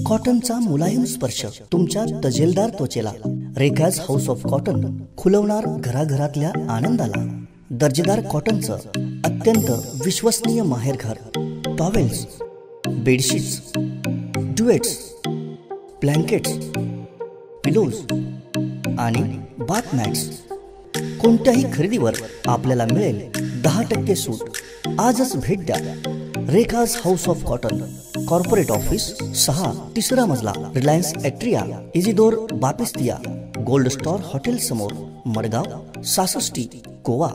कॉटनचा मुलायम स्पर्श तुमच्या तजेलदार त्वचेला रेखाज हाऊस ऑफ कॉटन खुलवणार घराघरातल्या आनंदाला. दर्जेदार कॉटनचं अत्यंत विश्वसनीय माहेरघर. Towels, bedsheets, duvets, blankets, pillows आणि बाथ मॅट्स. कोणत्याही खरेदीवर आपल्याला मिळेल 10% सूट. आजच भेट द्या Rekha's house of cotton, corporate office 6, तिसरा मजला, Reliance Atria, Isidore Baptistia, gold star hotel समोर, मडगाव, सासष्टी, गोवा.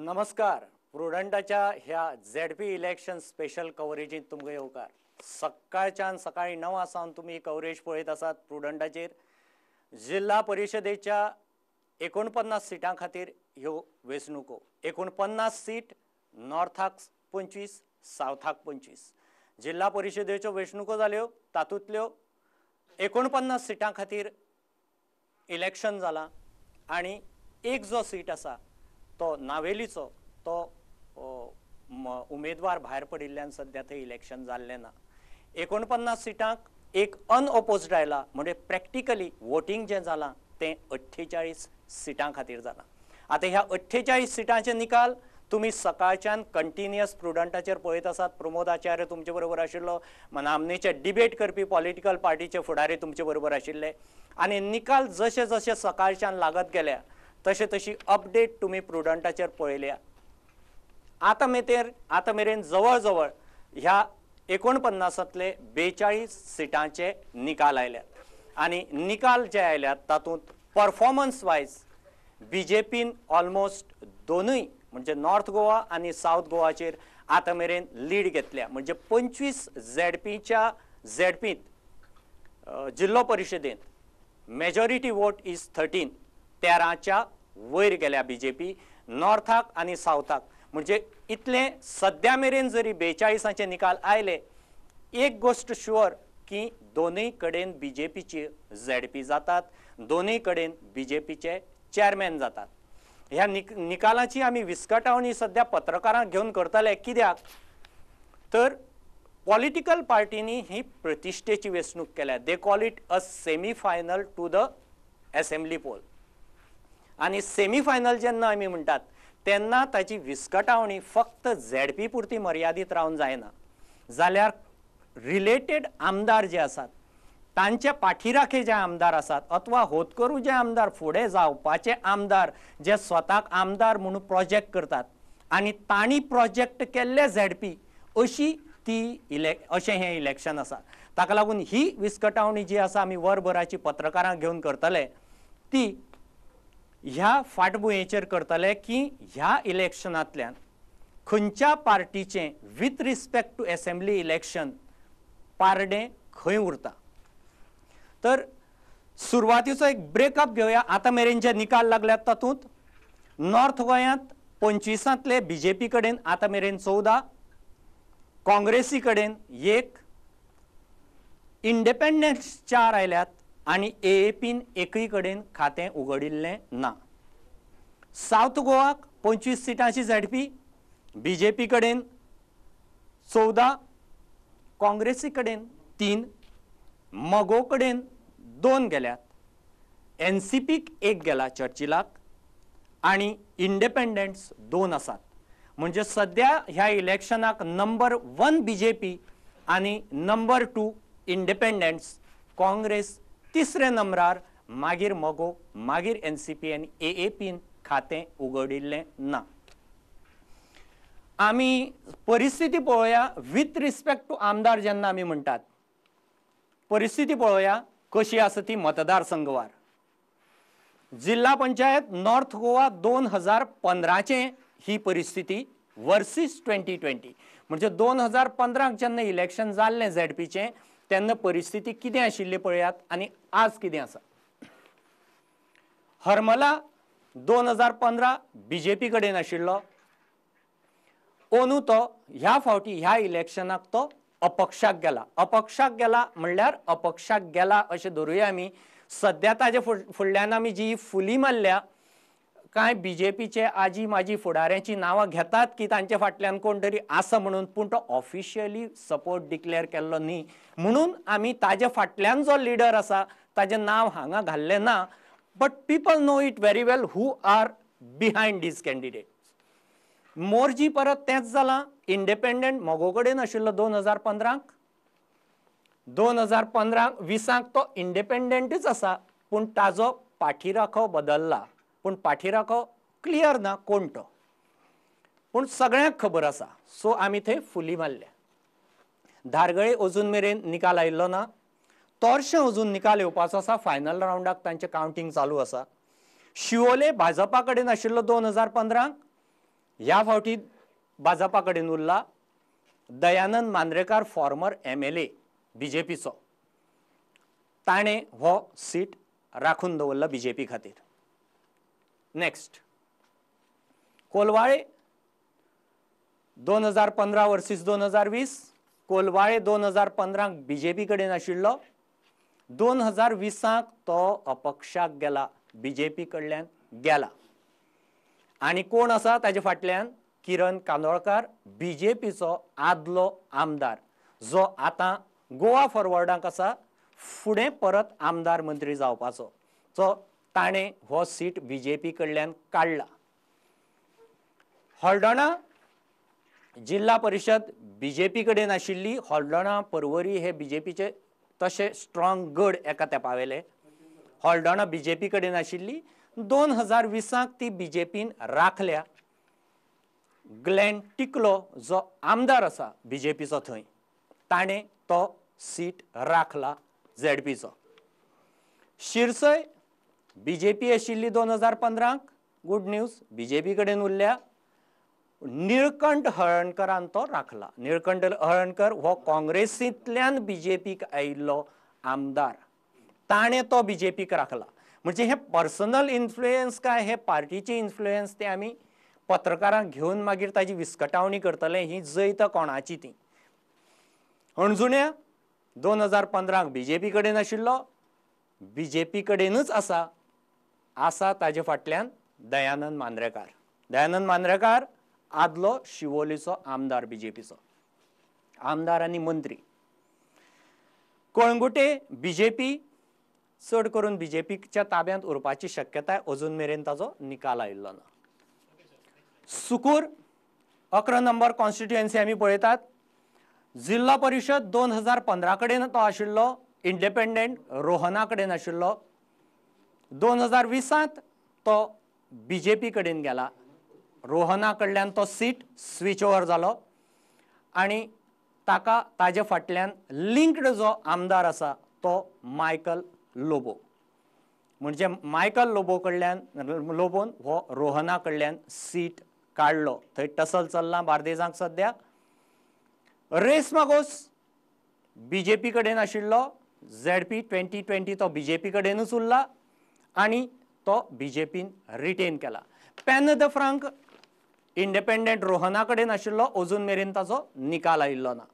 नमस्कार. प्रुडंटाच्या ह्या झेडपी इलेक्शन स्पेशल कवरेजींत तुमकां येवकार. सकाळच्यान सकाळी 9 सावन तुमी ही कवरेज पळयत आसात प्रुडंटाचेर. जिल्हा परिशदेच्या 49 सिटां खातीर ह्यो वेंचणुको. 49 सीट, नॉर्थाक 25, सावथाक 25. जिल्हा परिशदेच्यो वेंचणुको जाल्यो, तातूंतल्यो 49 सिटां खातीर इलेक्शन जालां आनी एक जो सीट आसा तो नावेलीचो, तो उमेदवार भायर पडिल्ल्यान सद्या थंय इलेक्शन जाल्लें ना. 49 सिटांक एक अनओपोज्ड आयला, म्हणजे प्रॅक्टिकली वोटींग जें जालां तें 48 सिटां खातीर जालां. आतां ह्या 48 सिटांचे निकाल तुमी सकाळच्यान कंटिन्युअस प्रुडंटाचेर पळयत आसात. प्रमोद आचार्य तुमचे बरोबर आशिल्लो, नामनेचे डिबेट करपी पॉलिटिकल पार्टीचे फुडारी तुमचे बरोबर आशिल्ले आनी निकाल जशे जशे सकाळच्यान लागत गेल्या तशें तशी अपडेट तुमी प्रुडंटाचेर पळयल्या. आतां मेरेन जवळ जवळ ह्या 49तले 42 सिटांचे निकाल आयल्यात आनी निकाल जे आयल्यात तातूंत परफॉर्मन्स वायज बीजेपीन ऑलमोस्ट दोनूय म्हणजे नॉर्थ गोवा आनी सावथ गोवाचेर आतां मेरेन लीड घेतल्या. म्हणजे 25 झेडपीच्या झेडपींत जिल्लो परिशदेंत मेजॉरिटी वोट is 13, 13च्या वयर गेल्या बीजेपी नॉर्थाक आनी सावथाक. म्हणजे इतलें सद्या मेरेन जरी 42 निकाल आयले, एक गोश्ट शुअर की दोनूय कडेन बीजेपीची झेडपी जातात, दोनूय कडेन बीजेपीचे चेअरमॅन जातात. ह्या निकालाची आमी विस्कटावणी सद्या पत्रकारांक घेवन करतले. कित्याक तर पॉलिटिकल पार्टींनी ही प्रतिश्ठेची वेंचणूक केल्या. They call it a semi final to the assembly poll. आनी सेमी फायनल जेन्ना आमी म्हणटात तेन्ना ताची विस्कटावणी फक्त झेडपी पुरती मर्यादीत रावन जायना, जाल्यार रिलेटेड आमदार जे आसात तांचे पाठीराखे जे आमदार आसात अथवा होतकरू जे आमदार फुडें जावपाचे आमदार जे स्वताक आमदार म्हणून प्रोजेक्ट करतात आनी तांणी प्रोजेक्ट केल्ले झेडपी अशी ती अशें हें इलेक्शन आसा. ताका लागून ही विस्कटावणी जी आसा आमी वरभराची पत्रकारांक घेवन करतले, ती ह्या फाटभुंयेचेर करतले की ह्या इलेक्शनांतल्यान खंयच्या पार्टीचें with respect to assembly election पारडें खंय उरता. तर सुरवातीचो एक ब्रेकअप घेवया. आतां मेरेन जे निकाल लागल्यात तातूंत नॉर्थ गोंयांत 25तले बीजेपी कडेन आतां मेरेन 14, काँग्रेसी कडेन 1, इंडिपेंडन्स 4 आयल्यात आनी एएपीन एकय कडेन खातें उगडिल्लें ना. सावथ गोवाक 25 सिटांची झेडपी, बीजेपी कडेन 14, काँग्रेसी कडेन 3, मगो कडेन 2 गेल्यात, एनसीपीक 1 गेला चर्चिलाक आनी इंडिपेंडंट्स 2 आसात. म्हणजे सद्या ह्या इलेक्शनाक नंबर 1 बीजेपी आनी नंबर 2 इंडिपेंडंट्स, काँग्रेस तिसरे नंबरार, मागीर मगो, मागीर एनसीपी आनी एएपीन खातें उगडिल्लें ना. आमी परिस्थिती पळोवया विथ रिस्पेक्ट टू आमदार. जेन्ना आमी म्हणटात परिस्थिती पळोवया कशी आसा ती मतदारसंघवार. जिल्हा पंचायत नॉर्थ गोवा 2015 ही परिस्थिती वर्सीस 2020. म्हणजे 2015 जेन्ना इलेक्शन जाल्लें झेडपीचें तेन्ना परिस्थिती कितें आशिल्ली पळयात आनी आज कितें आसा. हरमला 2015 बीजेपी कडेन आशिल्लो, ओनू तो ह्या फावटी ह्या इलेक्शनाक तो अपक्षाक गेला. अपक्षाक गेला म्हणल्यार अपक्षाक गेला अशें धरुया आमी. सद्या ताजे फुडल्यान आमी जी फुली मारल्या, कांय बीजेपीचे आजी माजी फुडाऱ्यांची नांवां घेतात की तांचे फाटल्यान कोण तरी आसा म्हणून, पूण तो ऑफिशियली सपोर्ट डिक्लेअर केल्लो न्ही, म्हणून आमी ताजे फाटल्यान जो लिडर आसा ताजें नांव हांगा घाल्लें ना. But people know it very well who are behind these candidate. Morjim परत तेंच जालां, इंडिपेंडंट मगो कडेन आशिल्लो 2015, 2015-20 तो इंडिपेंडंटच आसा, पूण ताजो पाठीराखो बदल्ला, पूण पाठीराखो क्लियर ना कोण तो, पूण सगळ्यांक खबर आसा. सो आमी थंय फुली मारल्या. धारगळे अजून मेरेन निकाल आयिल्लो ना, तोरशें अजून निकाल येवपाचो आसा, फायनल रावंडाक तांचें कावंटींग चालू आसा. शिवोले भाजपा कडेन आशिल्लो 2015, ह्या फावटी भाजपा कडेन उरला. दयानंद मांद्रेकार फॉर्मर MLA बीजेपीचो, ताणें हो सीट राखून दवरला बीजेपी खातीर. Next, Colvale 2015 versus 2020. Colvale 2015 BJP कडेन आशिल्लो, 2020 तो अपक्षाक गेला, बीजेपी कडल्यान गेला. आनी कोण आसा ताजे फाटल्यान? किरण कांदोळकार, बीजेपीचो आदलो आमदार, जो आतां गोवा फॉरवर्डाक आसा, फुडें परत आमदार मंत्री जावपाचो. सो ताणें हो सीट बीजेपी कडल्यान काडला. हळदोणा जिल्हा परिशद बीजेपी कडेन आशिल्ली. हळदोणा परवरी हे बीजेपीचे तशे स्ट्रॉंग गड एका तेंपावेले. हळदोणा बीजेपी कडेन आशिल्ली, 2020 ती बीजेपीन राखल्या. ग्लॅन टिकलो जो आमदार आसा बीजेपीचो थंय, ताणें तो सीट राखला झेडपीचो. शिरसय बीजेपी आशिल्ली 2015, गुड न्यूज, बीजेपी कडेन उरल्या. निळकंठ हळणकरान तो राखला. निळकंठ हळणकर हो काँग्रेसींतल्यान बीजेपीक आयिल्लो आमदार, ताणें तो बीजेपीक राखला. म्हणजे हे पर्सनल इन्फ्लुयन्स काय हे पार्टीचे इन्फ्लुयन्स ते आमी पत्रकारांक घेवन मागीर ताजी विस्कटावणी करतले, ही जैत कोणाची ती. हणजुण्या 2015 बीजेपी कडेन आशिल्लो, बीजेपी कडेनच आसा, आसा ताजे फाटल्यान दयानंद मांद्रेकार. दयानंद मांद्रेकार आदलो शिवोलीचो आमदार, बीजेपीचो आमदार आनी मंत्री. कळंगुटे बीजेपी चड करून बीजेपीच्या ताब्यांत उरपाची शक्यताय, अजून मेरेन ताजो निकाल आयिल्लो ना. सुकूर 11 नंबर कॉन्स्टिट्युएन्सी आमी पळयतात. जिल्हा परिशद 2015 कडेन तो आशिल्लो, इंडिपेंडंट रोहना कडेन आशिल्लो. 2020 तो बीजेपी कडेन गेला, रोहना कडल्यान तो सीट स्विच ओवर जालो आनी ताका ताजे फाटल्यान लिंक्ड जो आमदार आसा तो मायकल लोबो. म्हणजे मायकल लोबो कडल्यान, लोबोन हो रोहना कडल्यान सीट काडलो. थंय टसल चल्लां बार्देजांक सद्या. रेस मागोस बीजेपी कडेन आशिल्लो, झेडपी 2020 तो बीजेपी कडेनूच उरला आनी तो बीजेपीन रिटेन केला. Pen the Frank independent Rohana कडेन आशिल्लो, अजून मेरेन ताजो निकाल आयिल्लो ना.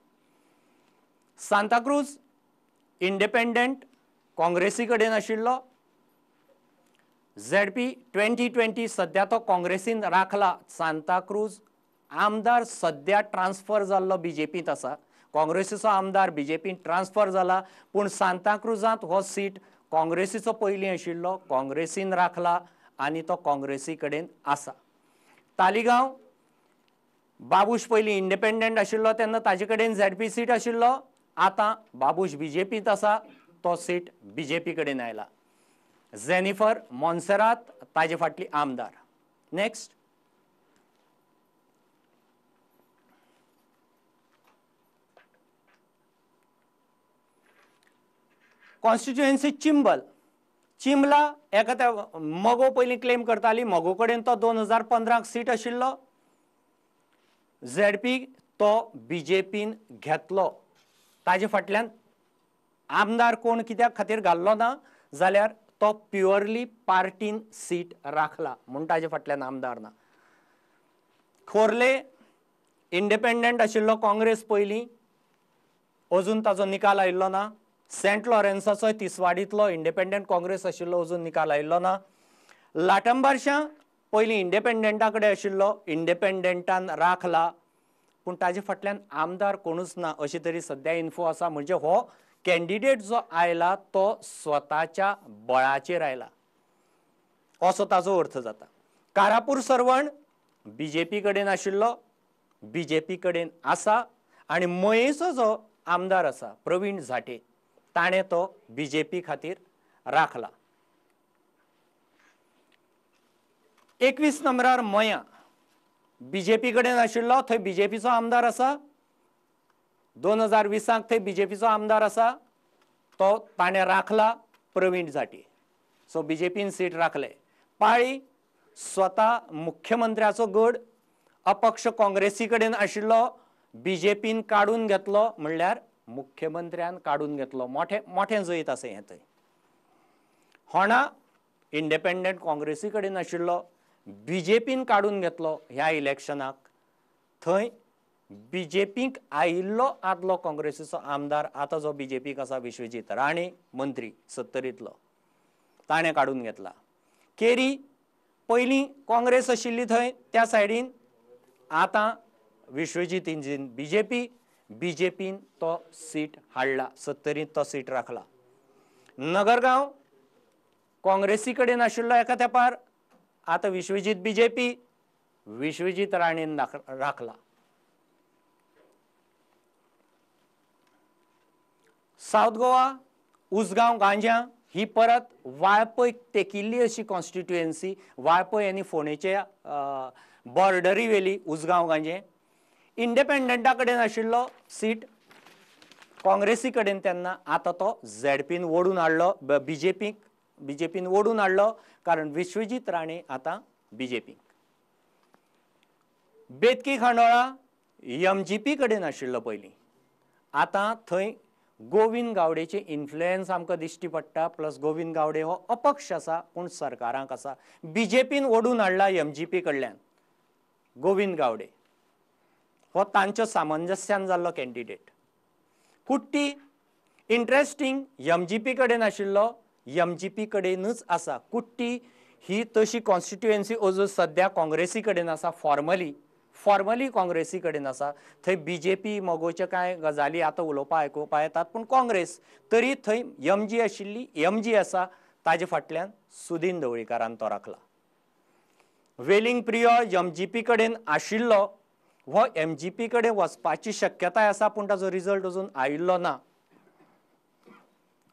सांताक्रूज इंडिपेंडंट काँग्रेसी कडेन आशिल्लो, झेडपी 2020 सद्या तो काँग्रेसीन राखला. सांताक्रूज आमदार सद्या ट्रान्सफर जाल्लो बीजेपींत आसा, काँग्रेसीचो आमदार बीजेपींत ट्रान्सफर जाला, पूण सांताक्रूजांत हो सीट काँग्रेसीचो पयलीं आशिल्लो, काँग्रेसीन राखला आनी तो काँग्रेसी कडेन आसा. तालिगांव बाबूश पयलीं इंडिपेंडंट आशिल्लो तेन्ना ताजे कडेन झेडपी सीट आशिल्लो, आतां बाबूश बीजेपींत आसा, तो सीट बीजेपी कडेन आयला. जेनिफर मोन्सेरात ताजे फाटली आमदार. Next, constituency Chimbel. चिंबला एका त्या मगो पयलीं क्लेम करताली, मगो कडेन तो 2015 सीट आशिल्लो, झेडपी तो बीजेपीन घेतलो. ताजे फाटल्यान आमदार कोण कित्याक खातीर घाल्लो ना जाल्यार तो प्युअरली पार्टीन सीट राखला म्हूण ताजे फाटल्यान आमदार ना. खोर्ले इंडिपेंडंट आशिल्लो काँग्रेस पयलीं, अजून ताजो निकाल आयिल्लो ना. सेंट लॉरेन्साचो तिसवाडींतलो इंडिपेंडंट काँग्रेस आशिल्लो, अजून निकाल आयिल्लो ना. लाटंबारशां पयलीं इंडिपेंडंटा कडेन आशिल्लो, इंडिपेंडंटान राखला, पूण ताजे फाटल्यान आमदार कोणूच ना अशी तरी सद्या इन्फो आसा. म्हणजे हो कॅन्डिडेट जो आयला तो स्वताच्या बळाचेर आयला असो ताजो अर्थ जाता. कारापूर सर्वण बीजेपी कडेन आशिल्लो, बीजेपी कडेन आसा आनी मयेचो जो आमदार आसा प्रवीण झाटे ताणें तो बीजेपी खातीर राखला. 21 नंबरार मया बीजेपी कडेन आशिल्लो, थंय बीजेपीचो आमदार आसा. 2020 थंय बीजेपीचो आमदार आसा, तो ताणें राखला प्रवीण झाटे. सो बीजेपीन सीट राखले. पाळी स्वता मुख्यमंत्र्याचो गड अपक्ष काँग्रेसी कडेन आशिल्लो, बीजेपीन काडून घेतलो, म्हणल्यार मुख्यमंत्र्यान काडून घेतलो. मोठे मोठें जैत आसा हें थंय. होणा इंडिपेंडंट काँग्रेसी कडेन आशिल्लो, बीजेपीन काडून घेतलो ह्या इलेक्शनाक. थंय बीजेपीक आयिल्लो आदलो काँग्रेसीचो आमदार आतां जो बीजेपीक आसा विश्वजीत राणे, मंत्री सत्तरींतलो, ताणें काडून घेतला. केरी पयलीं काँग्रेस आशिल्ली थंय त्या सायडीन, आतां विश्वजीत इंजीन बीजेपी, बीजेपीन तो सीट हाडला, सत्तरींत तो सीट राखला. नगरगांव काँग्रेसी कडेन आशिल्लो एका तेंपार, आतां विश्वजीत बीजेपी, विश्वजीत राणेन राखला. सावथ गोवा उसगांव गांज्या ही परत वाळपय तेकिल्ली अशी कॉन्स्टिट्युएन्सी, वाळपय आनी फोंडेच्या बॉर्डरी वेली उसगांव गांजे. इंडिपेंडंटा कडेन आशिल्लो सीट काँग्रेसी कडेन तेन्ना, आतां तो झेडपीन ओडून हाडलो, बीजेपीक बीजेपीन ओडून हाडलो, कारण विश्वजीत राणे आतां बीजेपीक. बेतकी खांडोळा एमजीपी कडेन आशिल्लो पयलीं, आतां थंय गोविंद गावडेचे इन्फ्लुएन्स आमकां दिश्टी पडटा. प्लस गोविंद गावडे हो अपक्ष आसा पूण सरकारांक आसा, बीजेपीन ओडून हाडला एमजीपी कडल्यान गोविंद गावडे, हो तांच्या सामंजस्यान जाल्लो कॅन्डिडेट. कुट्टी इंट्रस्टींग एमजीपी कडेन आशिल्लो, एमजीपी कडेनूच आसा. कुट्टी ही तशी कॉन्स्टिट्युएन्सी अजून सद्या काँग्रेसी कडेन आसा, फॉर्मली फॉर्मली काँग्रेसी कडेन आसा. थंय बीजेपी मगोचे कांय गजाली आतां उलोवपा आयकुपा येतात, पूण काँग्रेस तरी थंय एमजी आशिल्ली, एमजी आसा, ताजे फाटल्यान सुदीन ढवळीकारान तो राखला. वेलिंग प्रियोळ एमजीपी कडेन आशिल्लो, हो एमजीपी कडेन वचपाची शक्यताय आसा, पूण ताजो रिजल्ट अजून आयिल्लो ना.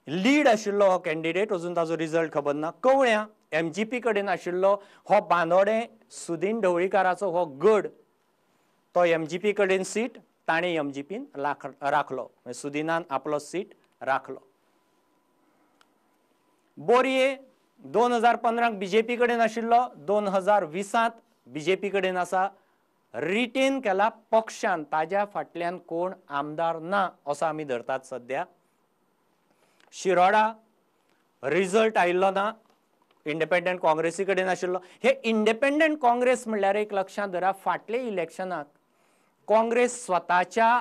लीड आशिल्लो हो कॅन्डिडेट, अजून ताजो रिजल्ट खबर ना. कवळ्यां एमजीपी कडेन आशिल्लो हो बांदोडें सुदीन ढवळीकाराचो हो गड, तो एमजीपी कडेन सीट ताणें एमजीपीन राखलो, सुदीनान आपलो सीट राखलो. बोरये 2015 बीजेपी कडेन आशिल्लो, 2020 बीजेपी कडेन आसा, रिटेन केला पक्षान, ताज्या फाटल्यान कोण आमदार ना असो आमी धरतात सद्या. शिरोडा रिजल्ट आयिल्लो ना, इंडिपेंडंट काँग्रेसी कडेन आशिल्लो. हे इंडिपेंडंट काँग्रेस म्हणल्यार एक लक्षांत धरा, फाटले इलेक्शनाक काँग्रेस स्वताच्या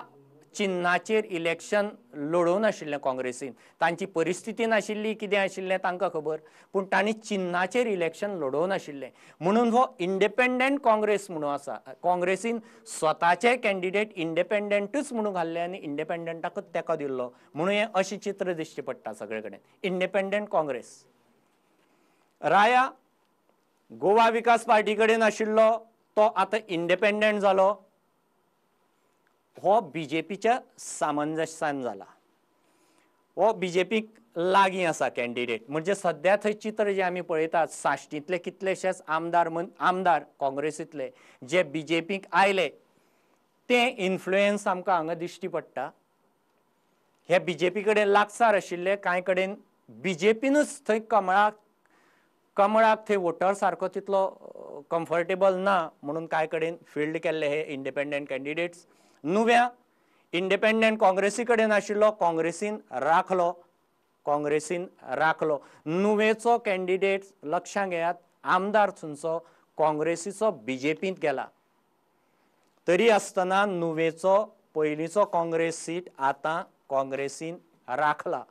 चिन्हाचेर इलेक्शन लडोवन आशिल्लें काँग्रेसीन, तांची परिस्थिती नाशिल्ली, कितें आशिल्लें तांकां खबर, पूण तांणी चिन्हाचेर इलेक्शन लडोवन आशिल्लें, म्हणून हो इंडिपेंडंट काँग्रेस म्हणून आसा. काँग्रेसीन स्वताचे कॅन्डिडेट इंडिपेंडंटूच म्हणून घाल्ले आनी इंडिपेंडंटाकूच तेंको दिल्लो, म्हणून हें अशें चित्र दिश्टी पडटा सगळे कडेन, इंडिपेंडंट काँग्रेस. राया गोवा विकास पार्टी कडेन आशिल्लो, तो आतां इंडिपेंडंट जालो, हो बीजेपीच्या सामंजस्यान जाला, हो बीजेपीक लागीं आसा कॅन्डिडेट. म्हणजे सद्या थंय चित्र जें आमी पळयतात, साश्टींतले कितलेशेच आमदार आमदार काँग्रेसींतले जे बीजेपीक आयले ते इन्फ्लुएन्स आमकां हांगा दिश्टी पडटा. हे बीजेपी कडेन लागसार आशिल्ले, कांय कडेन बीजेपीनूच थंय कमळाक थंय वोटर सारको तितलो कम्फर्टेबल ना म्हणून कांय कडेन फिल्ड केल्ले हे इंडिपेंडंट कॅन्डिडेट्स. नुव्या इंडिपेंडंट काँग्रेसी कडेन आशिल्लो, काँग्रेसीन राखलो, काँग्रेसीन राखलो. नुवेचो कॅन्डिडेट लक्षांत घेयात, आमदार थंयचो काँग्रेसीचो बीजेपींत गेला. तरी आसतना नुवेचो पयलींचो काँग्रेस सीट आतां काँग्रेसीन राखला.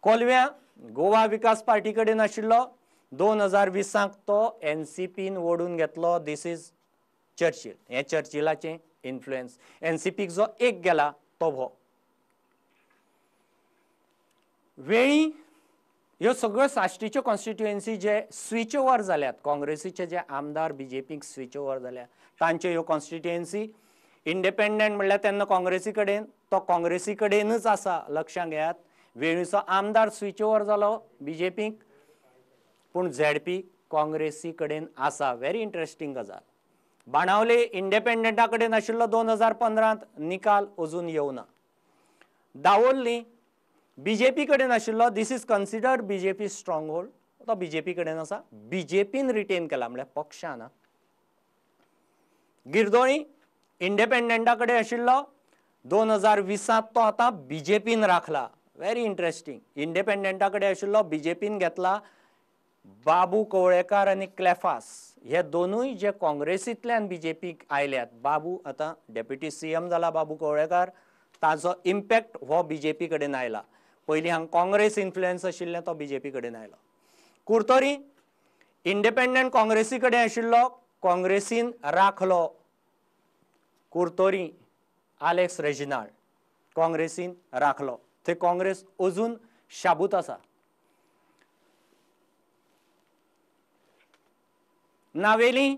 कोलव्यां गोवा विकास पार्टी कडेन आशिल्लो, 2020 तो एनसीपीन ओडून घेतलो. This is Churchill, हें चर्चिलाचें इन्फ्लुएन्स. एनसीपीक जो एक गेला तो हो. वेळी ह्यो सगळ्यो साश्टीच्यो कॉन्स्टिट्युएन्सी जे स्विच ओवर जाल्यात, काँग्रेसीचे जे आमदार बीजेपीक स्विच ओवर जाल्यात तांच्यो ह्यो कॉन्स्टिट्युएन्सी. इंडिपेंडंट म्हणल्यार तेन्ना काँग्रेसी कडेन, तो काँग्रेसी कडेनच आसा, लक्षांत घेयात. वेळीचो आमदार स्विच ओवर जालो बीजेपीक, पूण झेडपी काँग्रेसी कडेन आसा. व्हेरी इंट्रस्टींग गजाल. बाणावले इंडिपेंडंटा कडेन आशिल्लो 2015 निकाल अजून येवना. दावोल्ली बीजेपी कडेन आशिल्लो, this is considered BJP stronghold, तो बीजेपी कडेन आसा, बीजेपीन रिटेन केला म्हणल्यार पक्षान. गिरदोळी इंडिपेंडंटा कडेन आशिल्लो, 2020 तो आतां बीजेपीन राखला. Very interesting. इंडिपेंडंटा कडेन आशिल्लो, बीजेपीन घेतला. बाबू कवळेकार आनी क्लेफास हे दोनूय जे काँग्रेसींतल्यान बीजेपीक आयल्यात, बाबू आतां डेप्युटी सीएम जाला बाबू कवळेकार, ताजो इम्पॅक्ट हो बीजेपी कडेन आयला. पयलीं हांगा काँग्रेस इन्फ्लुएन्स आशिल्लें, तो बीजेपी कडेन आयलो. कुर्तोरी इंडिपेंडंट काँग्रेसी कडेन आशिल्लो, काँग्रेसीन राखलो. कुर्तोरी आलेक्स रेजिनाल्ड काँग्रेसीन राखलो. थंय काँग्रेस अजून शाबूत आसा. नावेली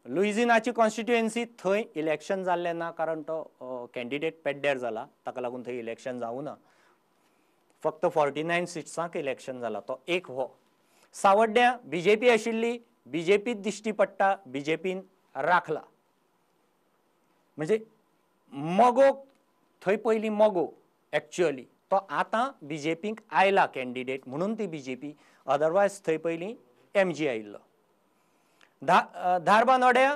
लुइझिनाची कॉन्स्टिट्युएन्सी, थंय इलेक्शन जाल्लें ना कारण तो कॅन्डिडेट पेड्ड्यार जाला, ताका लागून थंय इलेक्शन जावं ना. फक्त 49 सिट्सांक इलेक्शन जाला, तो एक हो. सावड्ड्यां बीजेपी आशिल्ली, बीजेपीत दिश्टी पडटा, बीजेपीन राखला. म्हणजे मगो थंय पयलीं मगो एक्चुअली तो आतां बीजेपीक आयला कॅन्डिडेट म्हणून ती बीजेपी, अदरवायज थंय पयलीं एमजी आयिल्लो. धारबांदोड्या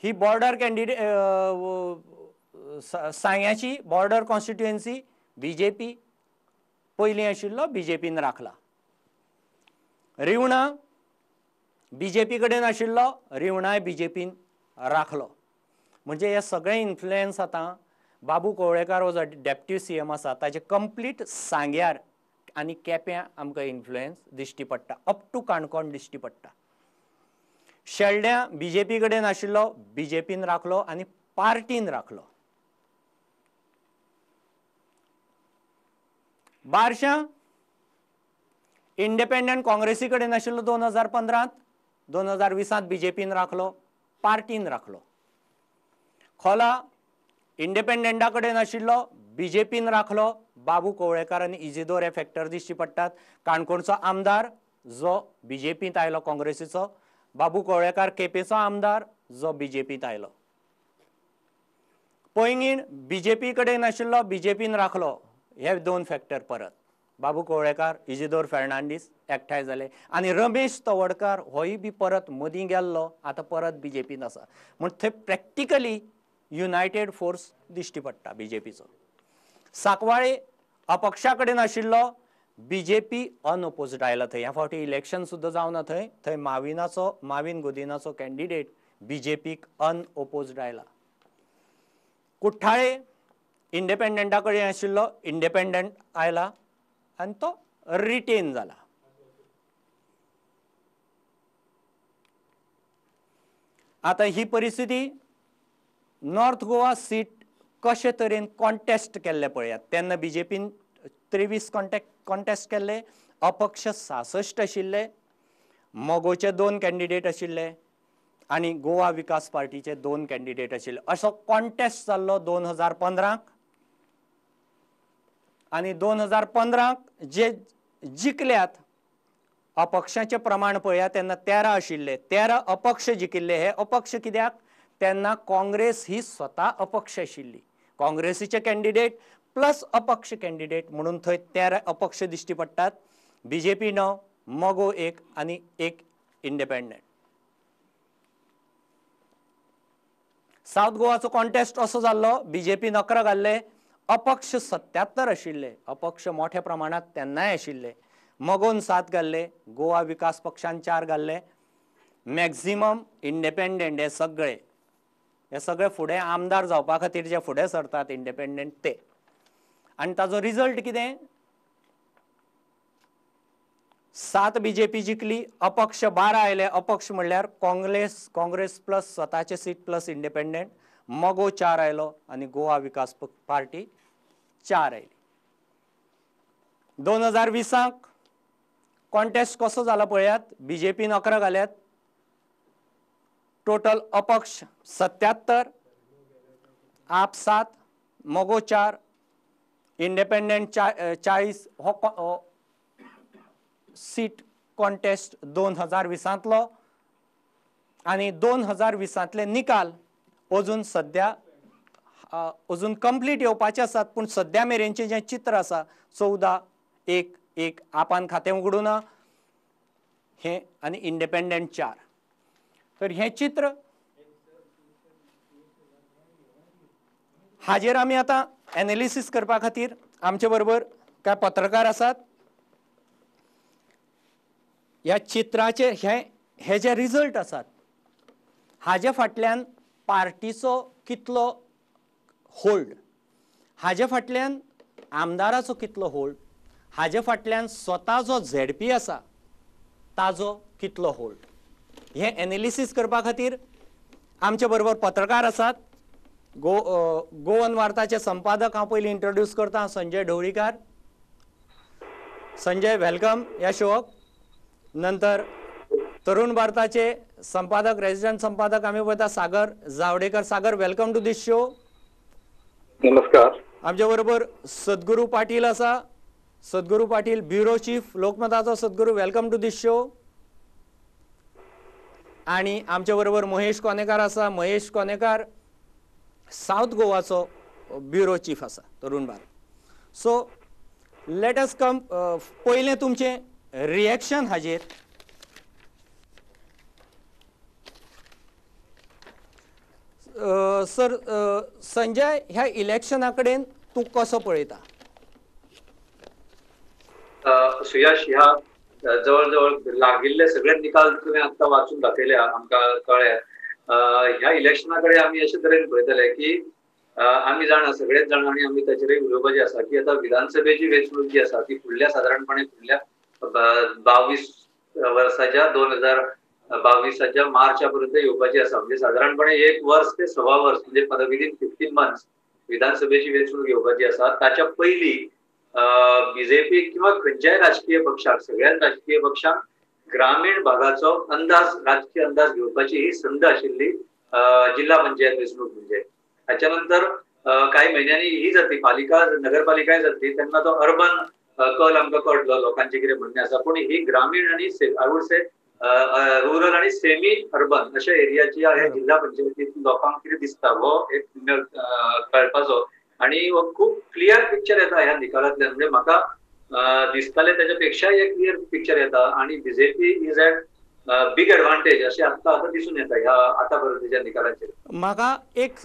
ही बॉर्डर कॅन्डिडेट, सांग्याची बॉर्डर कॉन्स्टिट्युएन्सी, बीजेपी पयलीं आशिल्लो, बीजेपीन राखला. रिवणा बीजेपी कडेन आशिल्लो, रिवणाय बीजेपीन राखलो. म्हणजे हे सगळे इन्फ्लुएन्स आतां बाबू कवळेकार हो जो डेप्युटी सीएम आसा ताजे कंप्लीट सांग्यार आनी केप्यां आमकां इन्फ्लुएन्स दिश्टी पडटा, अप टू काणकोण दिश्टी पडटा. शेल्ड्यां बीजेपी कडेन आशिल्लो, बीजेपीन राखलो आनी पार्टीन राखलो. बारशां इंडिपेंडंट काँग्रेसी कडेन आशिल्लो 2015, 2020 बीजेपीन राखलो, पार्टीन राखलो. खोला इंडिपेंडंटा कडेन आशिल्लो, बीजेपीन राखलो. बाबू कवळेकार आनी इजिदोर हे फॅक्टर दिश्टी पडटात. काणकोणचो आमदार जो बीजेपींत आयलो काँग्रेसीचो, बाबू कवळेकार केपेंचो आमदार जो बीजेपींत आयलो. पैंगीण बीजेपी कडेन आशिल्लो, बीजेपीन राखलो. हे दोन फॅक्टर परत बाबू कवळेकार इजिदोर फेर्नांडीस एकठांय जाले आनी रमेश तवडकार होय बी परत मदीं गेल्लो, आतां परत बीजेपींत आसा. म्हण थंय प्रॅक्टिकली युनायटेड फोर्स दिश्टी पडटा बीजेपीचो. साकवाळे अपक्षा कडेन आशिल्लो, बीजेपी अनओपोजिट आयला थंय. ह्या फावटी इलेक्शन सुद्दां जावना थंय, थंय माविनाचो, माविन गोदिनाचो कॅन्डिडेट बीजेपीक अनओपोजिट आयला. कुठ्ठाळे इंडिपेंडंटा कडेन आशिल्लो, इंडिपेंडंट आयला आनी तो रिटेन जाला. आतां ही परिस्थिती नॉर्थ गोवा सीट कशे तरेन कॉन्टेस्ट केल्ले पळयात. तेन्ना बीजेपीन 23 कॉन्टेस्ट केल्ले, अपक्ष 66 आशिल्ले, मगोचे 2 कॅन्डिडेट आशिल्ले आनी गोवा विकास पार्टीचे 2 कॅन्डिडेट आशिल्ले. असो कॉन्टेस्ट जाल्लो 2015 आनी 2015 जे जिखल्यात अपक्षाचें प्रमाण पळयात तेन्ना 13 आशिल्ले, 13 अपक्ष जिखिल्ले. हे अपक्ष कित्याक? तेन्ना काँग्रेस ही स्वता अपक्ष आशिल्ली, काँग्रेसीचे कॅन्डिडेट प्लस अपक्ष कॅन्डिडेट म्हणून थंय 13 अपक्ष दिश्टी पडटात. बीजेपी 9, मगो 1 आनी 1 इंडिपेंडंट. सावथ गोवाचो कॉन्टेस्ट असो जाल्लो, बीजेपीन 11 घाल्ले, अपक्ष 77 आशिल्ले, अपक्ष मोठ्या प्रमाणांत तेन्नाय आशिल्ले. मगोन 7 घाल्ले, गोवा विकास पक्षान 4 घाल्ले, मॅक्झिमम इंडिपेंडंट हे सगळे हे सगळे फुडें आमदार जावपा खातीर जे फुडें सरतात इंडिपेंडंट ते. आनी ताजो रिजल्ट कितें? 7 बीजेपी जिखली, अपक्ष 12 आयले. अपक्ष म्हणल्यार काँग्रेस, काँग्रेस प्लस स्वताचे सीट प्लस इंडिपेंडंट. मगो 4 आयलो आनी गोवा विकास पार्टी 4 आयली. 2020 कॉन्टेस्ट कसो जाला पळयात. बीजेपीन 11 घाल्यात, टोटल अपक्ष 77, आप 7, मगो 4, इंडिपेंडंट 40. हो सीट कॉन्टेस्ट 2020 आनी 2020 निकाल अजून सद्या अजून कंप्लीट येवपाचे आसात. पूण सद्या मेरेनचें जें चित्र आसा 14, 1, 1 आपान खातें उगडूं ना हें आनी इंडिपेंडंट 4. तर हें चित्र हाजेर आमी आतां एनालिसीस करपा खातीर आमचे बरोबर कांय पत्रकार आसात. ह्या चित्राचे हे जे रिजल्ट आसात हाजे फाटल्यान पार्टीचो कितलो होल्ड, हाजे फाटल्यान आमदाराचो कितलो होल्ड, हाजे फाटल्यान स्वता जो झेडपी आसा ताजो कितलो होल्ड, हे एनालिसीस करपा खातीर आमचे बरोबर पत्रकार आसात. गोवन वार्ताचे संपादक हांव पयलीं इंट्रोड्यूस करता, संजय ढवळीकार. संजय, welcome ह्या शोक. नंतर तरुण भारताचे संपादक, रेजिडंट संपादक आमी पळयता Sagar Javadekar. Sagar, welcome to this show. नमस्कार. आमचे बरोबर सद्गुरू पाटील आसा. सद्गुरू पाटील ब्युरो चीफ लोकमताचो. Sadguru, welcome to this show. आनी आमचे बरोबर महेश कोनेकार आसा. महेश कोनेकार सावथ गोवाचो ब्युरो चीफ आसा Tarun Bharat. So let us come, पयलें तुमचें रिएक्शन हाजेर. सर संजय, ह्या इलेक्शना कडेन तूं कसो पळयता? सुयश, ह्या जवळ जवळ लागिल्ले सगळे निकाल तुवें आत्तां वाचून दाखयले आमकां कळ्ळे. ह्या इलेक्शना कडेन आमी अशे तरेन पळयतले की आमी जाणा, सगळेच जाणा आनी आमी ताचेरय उलोवपाचें आसा की आतां विधानसभेची वेंचणूक जी आसा ती फुडल्या सादारणपणे फुडल्या 22 वर्साच्या 2022 मार्चा पर्यंत येवपाची आसा. म्हणजे सादारणपणे 1 वर्स ते 1.25 वर्स म्हणजे विदीन 15 मंथ्स विधानसभेची वेंचणूक येवपाची आसा. ताच्या पयलीं बीजेपी किंवा खंयच्याय राजकीय पक्षाक, सगळ्याच राजकीय पक्षांक ग्रामीण भागाचो अंदाज, राजकीय अंदाज घेवपाची ही संद आशिल्ली जिल्हा पंचायत वेंचणूक म्हणजे. ताच्या नंतर कांय म्हयन्यांनी ही जातली पालिका, नगरपालिकाय जातली, तेन्ना तो अर्बन कल आमकां कळटलो लोकांचें कितें म्हणणें आसा. पूण ही ग्रामीण आनी I would say rural आनी सेमी अर्बन अशा एरियाची ह्या जिल्हा पंचायतीत लोकांक कितें दिसता हो एक कळपाचो आनी हो खूब क्लियर पिक्चर येता ह्या निकालांतल्यान. म्हणजे म्हाका दिसतालें ताच्या पेक्षाय एक क्लियर पिक्चर येता आनी BJP is at big advantage अशें आतां आतां दिसून येता ह्या आतां पर्यंतच्या निकालाचेर. म्हाका एक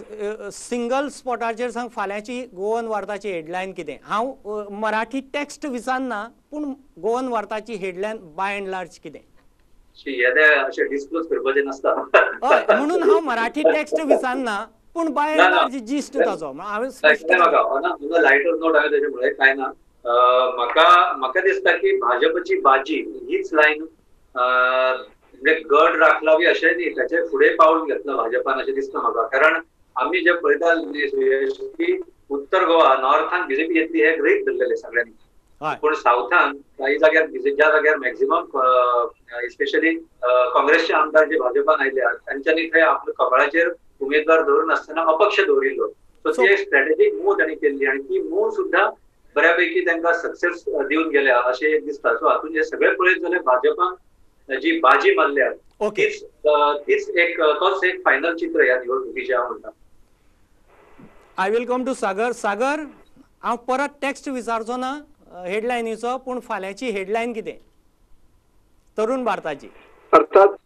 सिंगल स्पॉटाचेर सांग, फाल्यांची गोवन वार्ताची हेडलायन कितें? हांव मराठी टेक्स्ट विचारना, पूण गोवन वार्ताची हेडलायन बाय अँड लार्ज कितें? येदे अशें डिस्क्लोज करपाचें नासता हय, म्हणून हांव मराठी टेक्स्ट विचारना, पूण बाय अँड लार्ज जिस्ट ताजो हांवें स्पश्ट लायटर नोट हांवें ताजें म्हळें कांय ना. म्हाका म्हाका दिसता की भाजपची बाजी हीच लायन म्हणजे गड राखला बी अशें न्ही, ताचे फुडें पावल घेतला भाजपान अशें दिसता म्हाका. कारण आमी जे पळयता की उत्तर गोवा नॉर्थान बीजेपी येतली हे गृहीत धरलेले सगळ्यांनी, पूण सावथान काही जाग्यार ज्या जाग्यार मॅक्झिमम स्पेशली काँग्रेसचे आमदार जे भाजपान आयल्या तांच्यांनी थंय आपल्या कपाळाचेर उमेदवार दवरून आसतना अपक्ष दवरिल्लो. सो ती एक स्ट्रॅटेजीक मूव तांणी केल्ली आनी ती मूव सुद्दां बऱ्यापैकी तांकां सक्सेस दिवन गेल्या अशें दिसता. सो हातून हे सगळे पळयत जाल्यार भाजपान जी बाजी मारल्या तीच तीच एक तोच एक फायनल चित्र ह्या निवडणुकीचें हांव म्हणटा. I will come to Sagar. Sagar, हांव परत टॅक्स्ट विचारचो ना हेडलायनीचो, पूण फाल्यांची हेडलायन कितें तरुण भारताची? अर्थात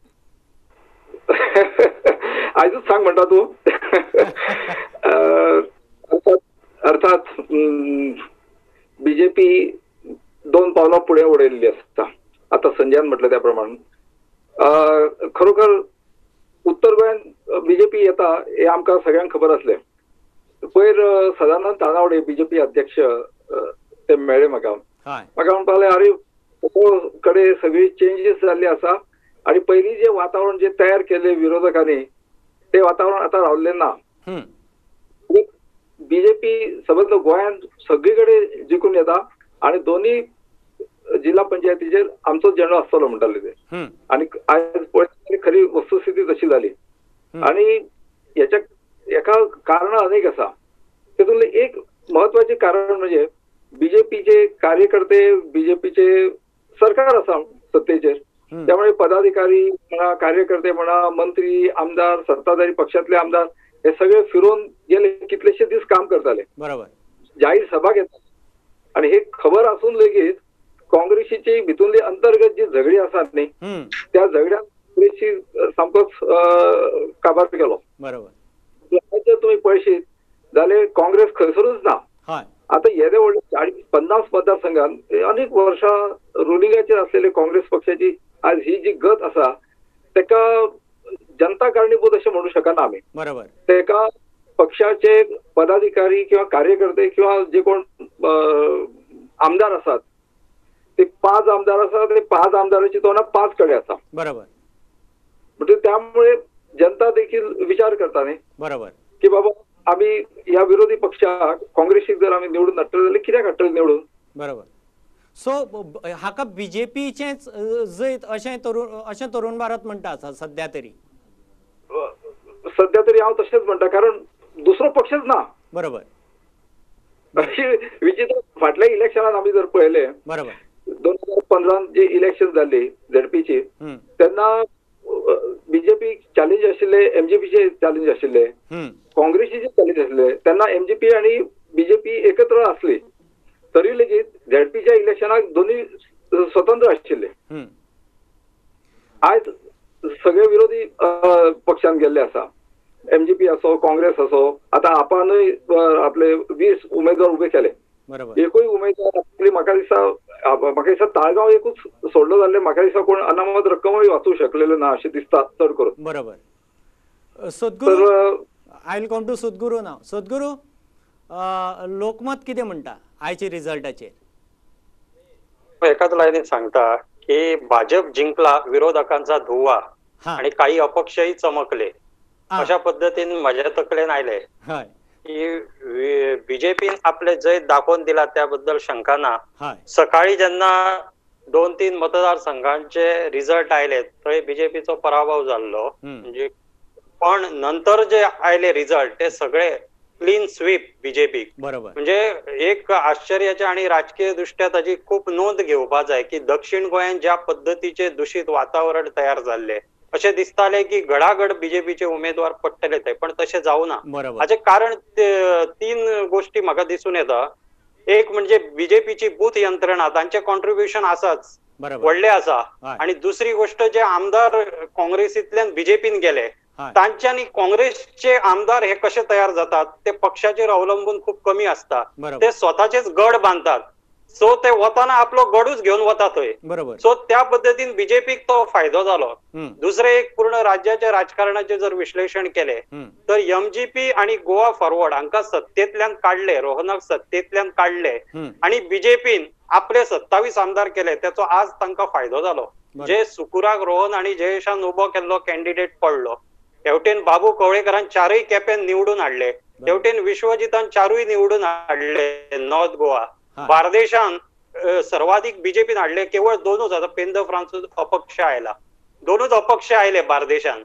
आयजूच सांग म्हणटा तूं. अर्थात बीजेपी 2 पावलां फुडें उडयल्ली आसता. आतां संजयान म्हटलें त्या प्रमाण खरोखर उत्तर गोंयांत बीजेपी येता हे आमकां सगळ्यांक खबर आसलें. पयर सदानंद तानावडे बीजेपी अध्यक्ष ते मेळ्ळे म्हाका, म्हाका म्हणपाक लागले अरे कडेन सगळी चेंजीस जाल्ली आसा आनी पयलीं जें वातावरण जें तयार केल्लें विरोधकांनी तें वातावरण आतां रावल्लें ना. बीजेपी सबंद गोंयांत सगळी कडेन जिखून येता आनी दोनी जिल्हा पंचायतीचेर आमचो झेंडो आसतलो म्हणटाले ते. आनी आयज पळयत खरी वस्तुस्थिती तशी जाली. आनी हेच्या एका कारणां अनेक आसा, तेतूंतलें एक महत्वाचें कारण म्हणजे बीजेपीचे कार्यकर्ते, बीजेपीचे सरकार आसा सत्तेचेर, त्यामुळे पदाधिकारी म्हणा, कार्यकर्ते म्हणा, मंत्री, आमदार, सत्ताधारी पक्षातले आमदार हे सगळे फिरून गेले कितलेशे दीस काम करताले, बरोबर, जाहीर सभा घेतले. आणि हे खबर असून लेगीत काँग्रेसीची भितूनली अंतर्गत जी झगडी आसात न्ही त्या झगड्यान काँग्रेसी सामकोच काबार केलो. बरोबर, जर तुम्ही पळयशीत जाल्यार काँग्रेस खंयसरूच ना. आता येदे व्हडले 40-50 मतदारसंघात अनेक वर्षां रुलिंगाचेर आसलेले काँग्रेस पक्षाची आज ही जी गत आसा तेका जनता कारणीभूत अशें म्हणू शकना आमी. बरोबर, तेका पक्षाचे पदाधिकारी किंवा कार्यकर्ते किंवा जे कोण आमदार आसात ते 5 आमदार आसात, ते 5 आमदाराची तोंडां 5 कडेन आसा. बरोबर, म्हणजे त्यामुळे जनता देखील विचार करता न्ही, बरोबर, की बाबा आमी ह्या विरोधी पक्षाक काँग्रेसीक जर आमी निवडून हाडटले जाल्यार कित्याक हाडटले निवडून. बरोबर, सो हाका बीजेपीचेंच जैत अशें तरुण भारत म्हणटा सध्या तरी. सध्या तरी हांव तशेंच म्हणटा, कारण दुसरो पक्षच ना. बरोबर, अशी विचित्र फाटल्या इलेक्शनान आमी जर पळयलें, बरोबर, 2015 जी इलेक्शन जाल्ली झेडपीची तेन्ना बीजेपी चॅलेंज आशिल्ले, एमजीपीचे चॅलेंज आशिल्ले, काँग्रेसीचे चॅलेंज आशिल्ले, तेन्ना एमजीपी आनी बीजेपी एकत्र आसली तरी लेगीत झेडपीच्या इलेक्शनाक दोन्ही स्वतंत्र आशिल्ले. आयज सगळे विरोधी पक्षान गेल्ले आसा, एमजीपी असो, काँग्रेस असो, आतां आपानूय आपले 20 उमेदवार उबे केले, एकूय उमेदवार आपली म्हाका दिसता ताळगांव एकूच सोडलो जाल्यार म्हाका दिसता कोण अनामत रक्कमूय वाचूंक शकलेले ना अशें दिसता चड करून. बरोबर, Sadguru, I will come to Sadguru now. Sadguru, Lokmat कितें म्हणटा आयचे रिजल्टाचेर? एकाच लायनीत सांगता की भाजप जिंकला, विरोधकांचा धुव्वा आणि काही अपक्षही चमकले, अशा पद्धतीन म्हज्या तकलेन आयले की बीजेपीन आपले जैत दाखोवन दिला त्याबद्दल शंका ना. सकाळी जेन्ना 2-3 मतदारसंघांचे रिझल्ट आयले थंय बीजेपीचो पराभव जाल्लो, म्हणजे पण नंतर जे आयले रिझल्ट ते सगळे क्लीन स्वीप बीजेपी. बरोबर, म्हणजे एक आश्चर्याचे आणि राजकीय दृष्ट्या ताची खूप नोंद घेवपा जाय की दक्षिण गोंयांत ज्या पद्दतीचे दूषित वातावरण तयार जाल्ले अशें दिसताले की घडाघड बीजेपीचे उमेदवार पडटले ते, पण तशें जावना. हाचें कारण 3 गोष्टी म्हाका दिसून येता. एक म्हणजे बीजेपीची बूथ यंत्रणा, तांचे कॉन्ट्रिब्युशन आसाच, व्हडलें आसा. आणि दुसरी गोष्ट, जे आमदार काँग्रेसींतल्यान बीजेपीन गेले तांच्यांनी काँग्रेसचे आमदार हे कशे तयार जातात ते पक्षाचेर अवलंबून खूब कमी आसता, ते स्वताचेच गड बांदतात, सो ते वताना आपलो गडूच घेवन वता थंय. सो त्या पद्दतीन बीजेपीक तो फायदो जालो. दुसरें एक पूर्ण राज्याच्या राजकारणाचें जर विश्लेषण केलें तर एमजीपी आनी गोवा फॉरवर्ड हांकां सत्तेंतल्यान काडले, रोहनाक सत्तेंतल्यान काडले आनी बीजेपीन आपले 27 आमदार केले, तेचो आज तांकां फायदो जालो. जे सुकुराक रोहन आनी जयेशान उबो केल्लो कॅन्डिडेट पडलो, हेवटेन बाबू कवळेकरान 4 केपेन निवडून हाडले, हेवटेन विश्वजितान 4 निवडून हाडले नॉर्थ गोवा, बार्देशान सर्वाधिक बीजेपीन हाडले, केवळ 2च, आतां पेंद फ्रांसूच अपक्ष आयला, 2च अपक्ष आयले बार्देशान.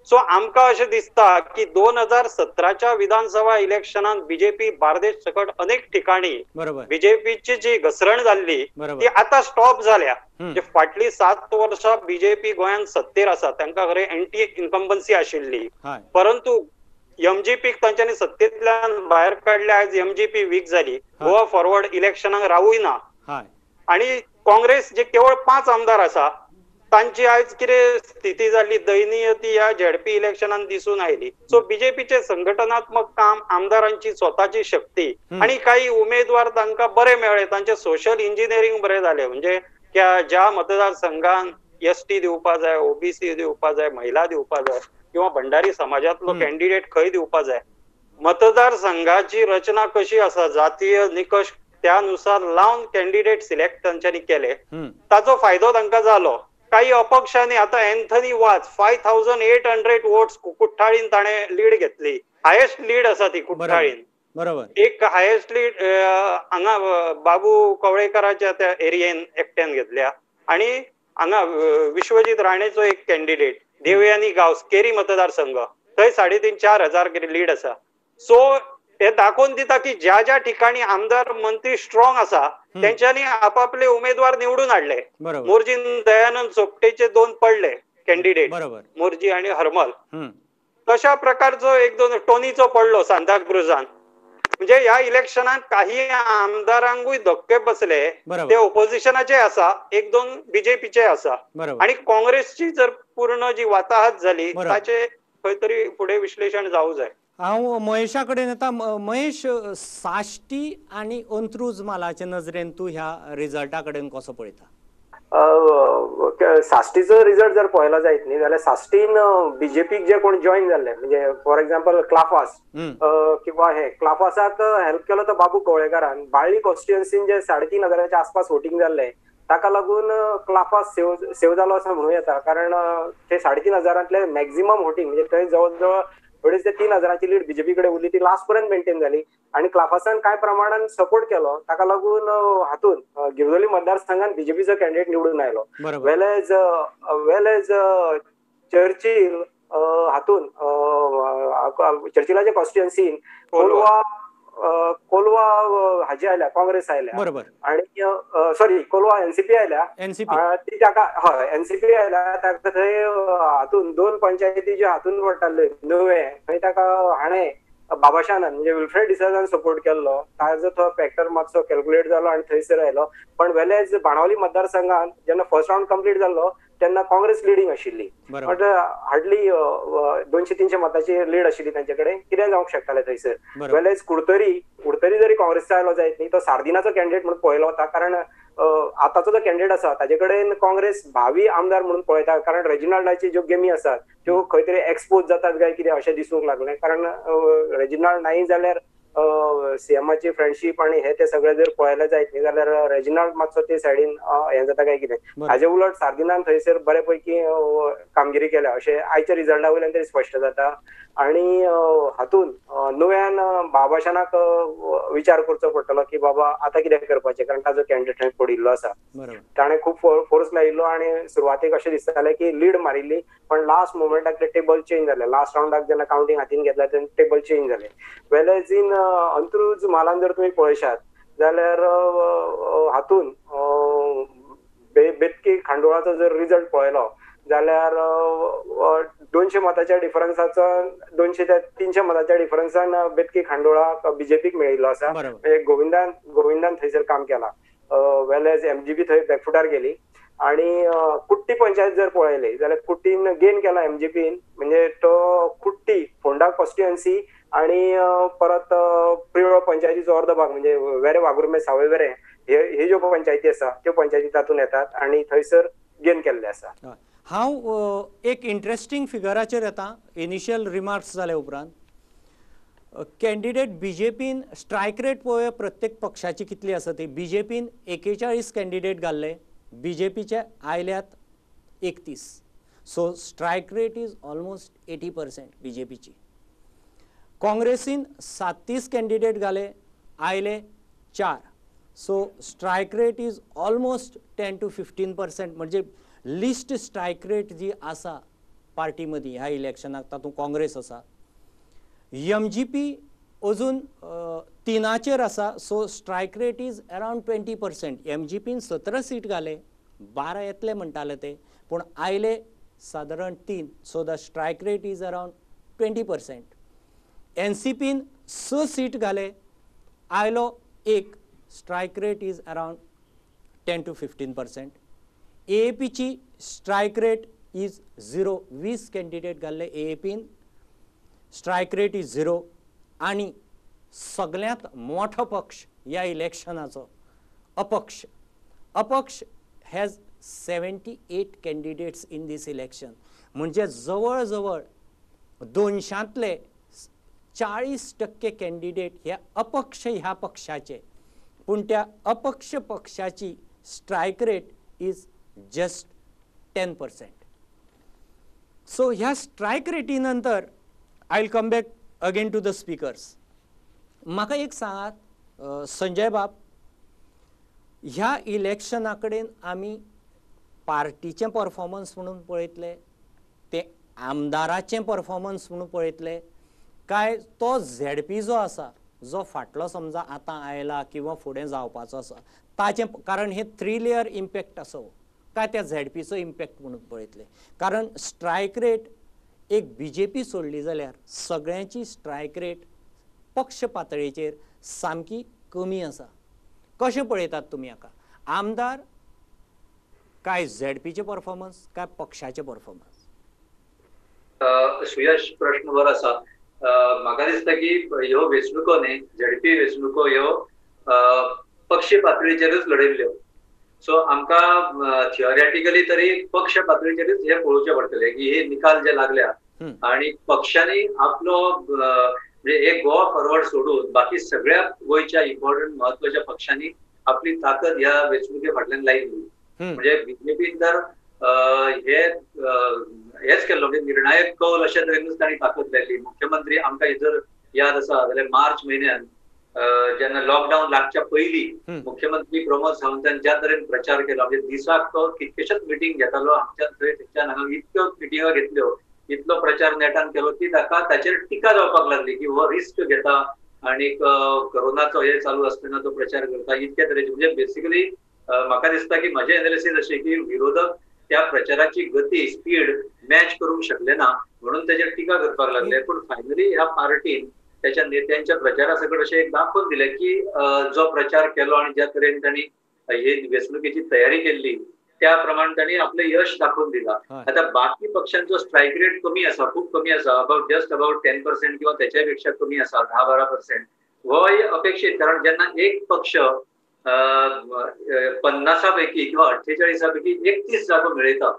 सो आमकां अशें दिसता की 2017च्या विधानसभा इलेक्शनान बीजेपी बार्देश सकट अनेक ठिकाणी बीजेपीची जी घसरण जाल्ली ती आतां स्टॉप जाल्या. म्हणजे फाटली 7 वर्सां बीजेपी गोंयांत सत्तेर आसा, तांकां खरें एंटी इन्कम्बन्सी आशिल्ली, परंतु एमजीपीक तांच्यांनी सत्तेंतल्यान भायर काडले. आयज एमजीपी वीक जाली, गोवा फॉरवर्ड इलेक्शनाक रावूय ना, आनी काँग्रेस जे केवळ 5 आमदार आसा तांची आयज कितें स्थिती जाल्ली दयनीय ती ह्या झेडपी इलेक्शनान दिसून आयली. सो बीजेपीचे संघटनात्मक काम, आमदारांची स्वताची शक्ती आनी काही उमेदवार तांकां बरे मेळ्ळे, तांचे सोशल इंजिनियरींग बरें जालें. म्हणजे ज्या मतदारसंघान एसटी दिवपा जाय, ओबीसी दिवपा जाय, महिला दिवपा जाय, किंवा भंडारी समाजातलो कॅन्डिडेट खंय दिवपा जाय. मतदारसंघाची रचना कशी आसा, जातीय निकश त्यानुसार लावन कॅन्डिडेट सिलेक्ट तांच्यांनी केले, ताचो फायदो तांकां जालो. काही अपक्षांनी आता एन्थनी वाज 5800 वोट्स कुठ्ठाळीन ताणें लीड घेतली, हायेस्ट लीड आसा ती कुठ्ठाळीन. बरोबर, एक हायेस्ट लीड हांगा बाबू कवळेकराच्या त्या एरियेन एकट्यान घेतल्या आणि हांगा विश्वजीत राणेचो एक कॅन्डिडेट देवयानी गांवस केरी मतदारसंघ थंय 3,500-4 हजार लीड आसा. सो हे दाखोवन दिता की ज्या ज्या ठिकाणी आमदार मंत्री स्ट्रॉंग आसा तेंच्यांनी आपापले उमेदवार निवडून हाडले. मोरजीन दयानंद सोपटेचे 2 पडले कॅन्डिडेट, मोरजी आणि हरमल. तशा प्रकारचो 1-2 टोनीचो पडलो सांताक्रुजान. म्हणजे ह्या इलेक्शनात काही आमदारांकूय धक्के बसले, ते ओपोजिशनाचे आसा, 1-2 बीजेपीचे आसा आणि काँग्रेसची जर पूर्ण जी वाताहत झाली ताचे खंय तरी फुडें विश्लेषण जावं जाय. हांव महेशा कडेन येता. महेश, साश्टी आनी अंत्रुज म्हालाचे नजरेन तूं ह्या रिजल्टा कडेन कसो पळयता? साश्टीचो रिजल्ट जर पळयलो जायत न्ही जाल्यार साश्टीन बीजेपीक जे कोण जॉईन जाल्ले म्हणजे फॉर एक्झाम्पल क्लाफास किंवा हे क्लाफासाक हेल्प केलो तो बाबू कवळेकारान. बाळ्ळी कॉन्स्टिट्युएन्सीन जे 3,500 आसपास वोटींग जाल्ले ताका लागून क्लाफास सेव जालो असं म्हणू येता, कारण ते 3,500 मॅक्झिमम वोटींग म्हणजे थंय जवळ जवळ 2.5 ते 3 हजाराची लीड बीजेपी कडेन उरली, ती लास्ट पर्यंत मेंटेन जाली आणि क्लाफासान कांय प्रमाणान सपोर्ट केलो ताका लागून हातून गिरदोली मतदारसंघान बीजेपीचो कॅन्डिडेट निवडून आयलो. वेल एज चर्चिल हातून चर्चिलाच्या कॉन्स्टिट्युएन्सीन कोलवा कोलवा हाजी आयल्या, काँग्रेस आयल्या, बरोबर, आणि सॉरी कोलवा एनसीपी आयल्या, ती ताका हय एनसीपी आयल्या ताका थंय हातून 2 पंचायती ज्यो हातून पडटाले नुवें थंय ताका हाणें बाबाशानन म्हणजे विल्फ्रेड डिसोजान सपोर्ट केल्लो, ताजो तो फॅक्टर मातसो कॅल्क्युलेट जालो आनी थंयसर आयलो. पण वेलेज बाणावली मतदारसंघात जेन्ना फर्स्ट रावंड कंप्लीट जाल्लो तेन्ना काँग्रेस लिडींग आशिल्ली, बट हार्डली 200-300 मताची लीड आशिल्ली तांचे कडेन, कितें जावंक शकतालें थंयसर. वेलेज कुडतरी जरी काँग्रेसचो आयलो जायत न्ही, तो सार्दिनाचो कॅन्डिडेट म्हणून पळयलो वता, कारण आतांचो जो कॅन्डिडेट आसा ताजे कडेन काँग्रेस भावी आमदार म्हणून पळयता, कारण रेजिनाल्डाची ज्यो गेमी आसात त्यो खंय तरी एक्सपोज जातात काय कितें अशें दिसूंक लागलें, कारण रेजिनाल्ड नाही जाल्यार सीएमाची फ्रेंडशीप आणि हे ते सगळे जर पळयले जायत न्ही जाल्यार रेजिनाल्ड मातसो ते सायडीन हें जाता काय कितें. हाजे उलट सार्दिनान थंयसर बरे पैकी कामगिरी केल्या अशें आयच्या रिजल्टा वयल्यान तरी स्पश्ट जाता. आणि हातून नुव्यान बाबाशानाक विचार करचो पडटलो की बाबा आतां कितें करपाचें, कारण ताजो कॅन्डिडेट थंय पडिल्लो आसा, ताणें खूब फोर्स लायिल्लो आणि सुरवातेक अशें दिसतालें की लीड मारिल्ली, पण लास्ट मोमेंटाक ते टेबल चेंज जालें, लास्ट रावंडाक जेन्ना कावंटींग हातीन घेतला तेन्ना टेबल चेंज जालें. वेल एज इन अंत्रुज म्हालान जर तुमी पळयशात जाल्यार हातून बेतकी खांडोळाचो जर रिजल्ट पळयलो जाल्यार 200 मताच्या डिफरन्साचो 200 ते 300 मताच्या डिफरन्सान बेतकी खांडोळा बीजेपीक मेळिल्लो आसा, म्हणजे गोविंदान थंयसर काम केलां. वेल एज एमजीपी थंय बॅकफुटार गेली. आणि कुट्टी पंचायत जर पळयली जाल्यार कुट्टीन गेन केला एमजीपीन, म्हणजे तो कुट्टी फोंडा कॉन्स्टिट्युएन्सी आणि परत प्रियोळ पंचायतीचो अर्दो भाग म्हणजे वेरे वाघुर्मे सावय वेरे हे ज्यो पंचायती आसा त्यो पंचायती तातूंत येतात आणि थंयसर गेन केल्ले आसा. हांव एक इंट्रस्टींग फिगराचेर येता. इनिशियल रिमार्क्स जाले उपरांत कॅन्डिडेट बीजेपीन स्ट्रायक रेट पळोवया प्रत्येक पक्षाची कितली आसा ती. बीजेपीन 41 कॅन्डिडेट घाल्ले, बीजेपीचे आयल्यात 31, so strike rate is almost 80% बीजेपीची. काँग्रेसीन 37 कॅन्डिडेट घाले, आयले 4, so strike rate is almost 10 to 15%, म्हणजे लिस्ट स्ट्रायक रेट जी आसा पार्टी मदीं ह्या इलेक्शनाक तातूंत काँग्रेस आसा. एमजीपी अजून 3 आसा, so strike rate is around 20%. एमजीपीन 17 seat घाले, 12 येतले म्हणटाले ते, पूण आयले सादारण 3, so the strike rate is around 20%. एनसीपीन 6 seat घाले, आयलो 1, strike rate is around 10 to 15%. एएपीची strike rate is 0, 20 candidate घाल्ले एएपीन, स्ट्रायक रेट is 0. आनी सगळ्यांत मोठो पक्ष ह्या इलेक्शनाचो अपक्ष, अपक्ष has 78 candidates in this election, म्हणजे जवळ जवळ 200तले 40% कॅन्डिडेट हे अपक्ष ह्या पक्षाचे, पूण त्या अपक्ष पक्षाची strike rate is just 10%. So ह्या स्ट्रायक रेटी नंतर I will come back again to the speakers. म्हाका एक सांगात संजय बाब, ह्या इलेक्शना कडेन आमी पार्टीचें परफॉर्मन्स म्हणून पळयतले, ते आमदाराचें परफॉर्मन्स म्हणून पळयतले, काय तो झेडपी जो आसा जो फाटलो समजा आतां आयला किंवा फुडें जावपाचो आसा ताचें, कारण हे 3 लेयर इम्पॅक्ट आसा, काय त्या झेडपीचो इम्पॅक्ट म्हणून पळयतले? कारण स्ट्रायक रेट एक बीजेपी सोडली जाल्यार सगळ्यांची स्ट्रायक रेट पक्ष पातळेचेर सामकी कमी आसा. कशें पळयतात तुमी हाका, आमदार काय झेडपीचे परफॉर्मन्स काय पक्षाचे परफॉर्मन्स? सुयश, प्रश्न बरो आसा. म्हाका दिसता की ह्यो वेंचणुको न्ही, झेडपी वेंचणुको ह्यो पक्षी पातळीचेरूच लढयल्ल्यो. सो आमकां थियोरेटिकली तरी पक्ष पातळीचेरूच हे पळोवचें पडटलें की हे निकाल जे लागल्या आनी पक्षांनी आपलो म्हणजे एक गोवा फॉरवर्ड सोडून बाकी सगळ्या गोंयच्या इम्पॉर्टंट महत्वाच्या पक्षांनी आपली ताकद ह्या वेंचणुके फाटल्यान लायिल्ली. म्हणजे बीजेपीन तर हे हेच केल्लो, म्हणजे निर्णायक कौल अशा तरेनूच तांणी ताकद लायली. मुख्यमंत्री आमकां जर याद आसा जाल्यार मार्च म्हयन्यान जेन्ना लॉकडावन लागच्या पयलीं मुख्यमंत्री प्रमोद सावंतान ज्या तरेन प्रचार केलो, म्हणजे दिसाक तो कितकेशेच मिटींग घेतालो, आमच्यान थंय थंयच्यान हांगा इतक्यो मिटिंगो घेतल्यो, इतलो प्रचार नेटान केलो की ताका ताचेर टिका जावपाक लागली की हो रिस्क घेता आनी कोरोनाचो हे चालू आसतना तो प्रचार करता, इतक्या तरेचे. म्हणजे बेसिकली म्हाका दिसता की म्हजें एनालिसीस अशें की विरोधक त्या प्रचाराची गती स्पीड मॅच करूंक शकले ना म्हणून ताचेर टिका करपाक लागले. पूण फायनली ह्या पार्टीन त्याच्या नेत्यांच्या प्रचारा सकट अशें एक दाखोवन दिलें की जो प्रचार केलो आनी ज्या तरेन तांणी हे वेंचणुकेची तयारी केल्ली त्या प्रमाण तांणी आपलें यश दाखोवन दिला. आतां बाकी पक्षांचो स्ट्रायक रेट कमी आसा, खूब कमी आसा, अबाउट जस्ट अबाउट 10% किंवा त्याच्या पेक्षा कमी आसा, 10-12%. होय अपेक्षीत, कारण जेन्ना एक पक्ष 50 पैकी किंवा 48 पैकी 31 जागो मेळयता,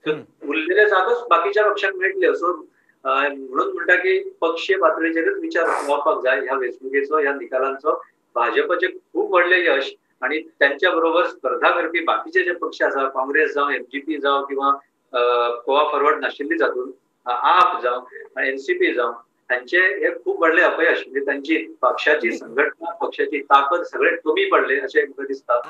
उरलेले जागोच बाकीच्या पक्षांक मेळटल्यो. सो म्हणून म्हणटा की पक्षीय पातळीचेरूच विचार जावपाक जाय ह्या वेंचणुकेचो, ह्या निकालांचो. भाजपाचे खूब व्हडलें यश आणि त्यांच्या बरोबर स्पर्धा करपी बाकीचे जे पक्ष आसा, काँग्रेस जावं, एमजीपी जावं किंवा गोवा फॉरवर्ड नाशिल्ली जातून आप जावं, एनसीपी जावं, तांचे हे खूब व्हडले अपयश. म्हणजे तांची पक्षाची संघटना, पक्षाची ताकद सगळे कमी पडले अशें म्हाका दिसता.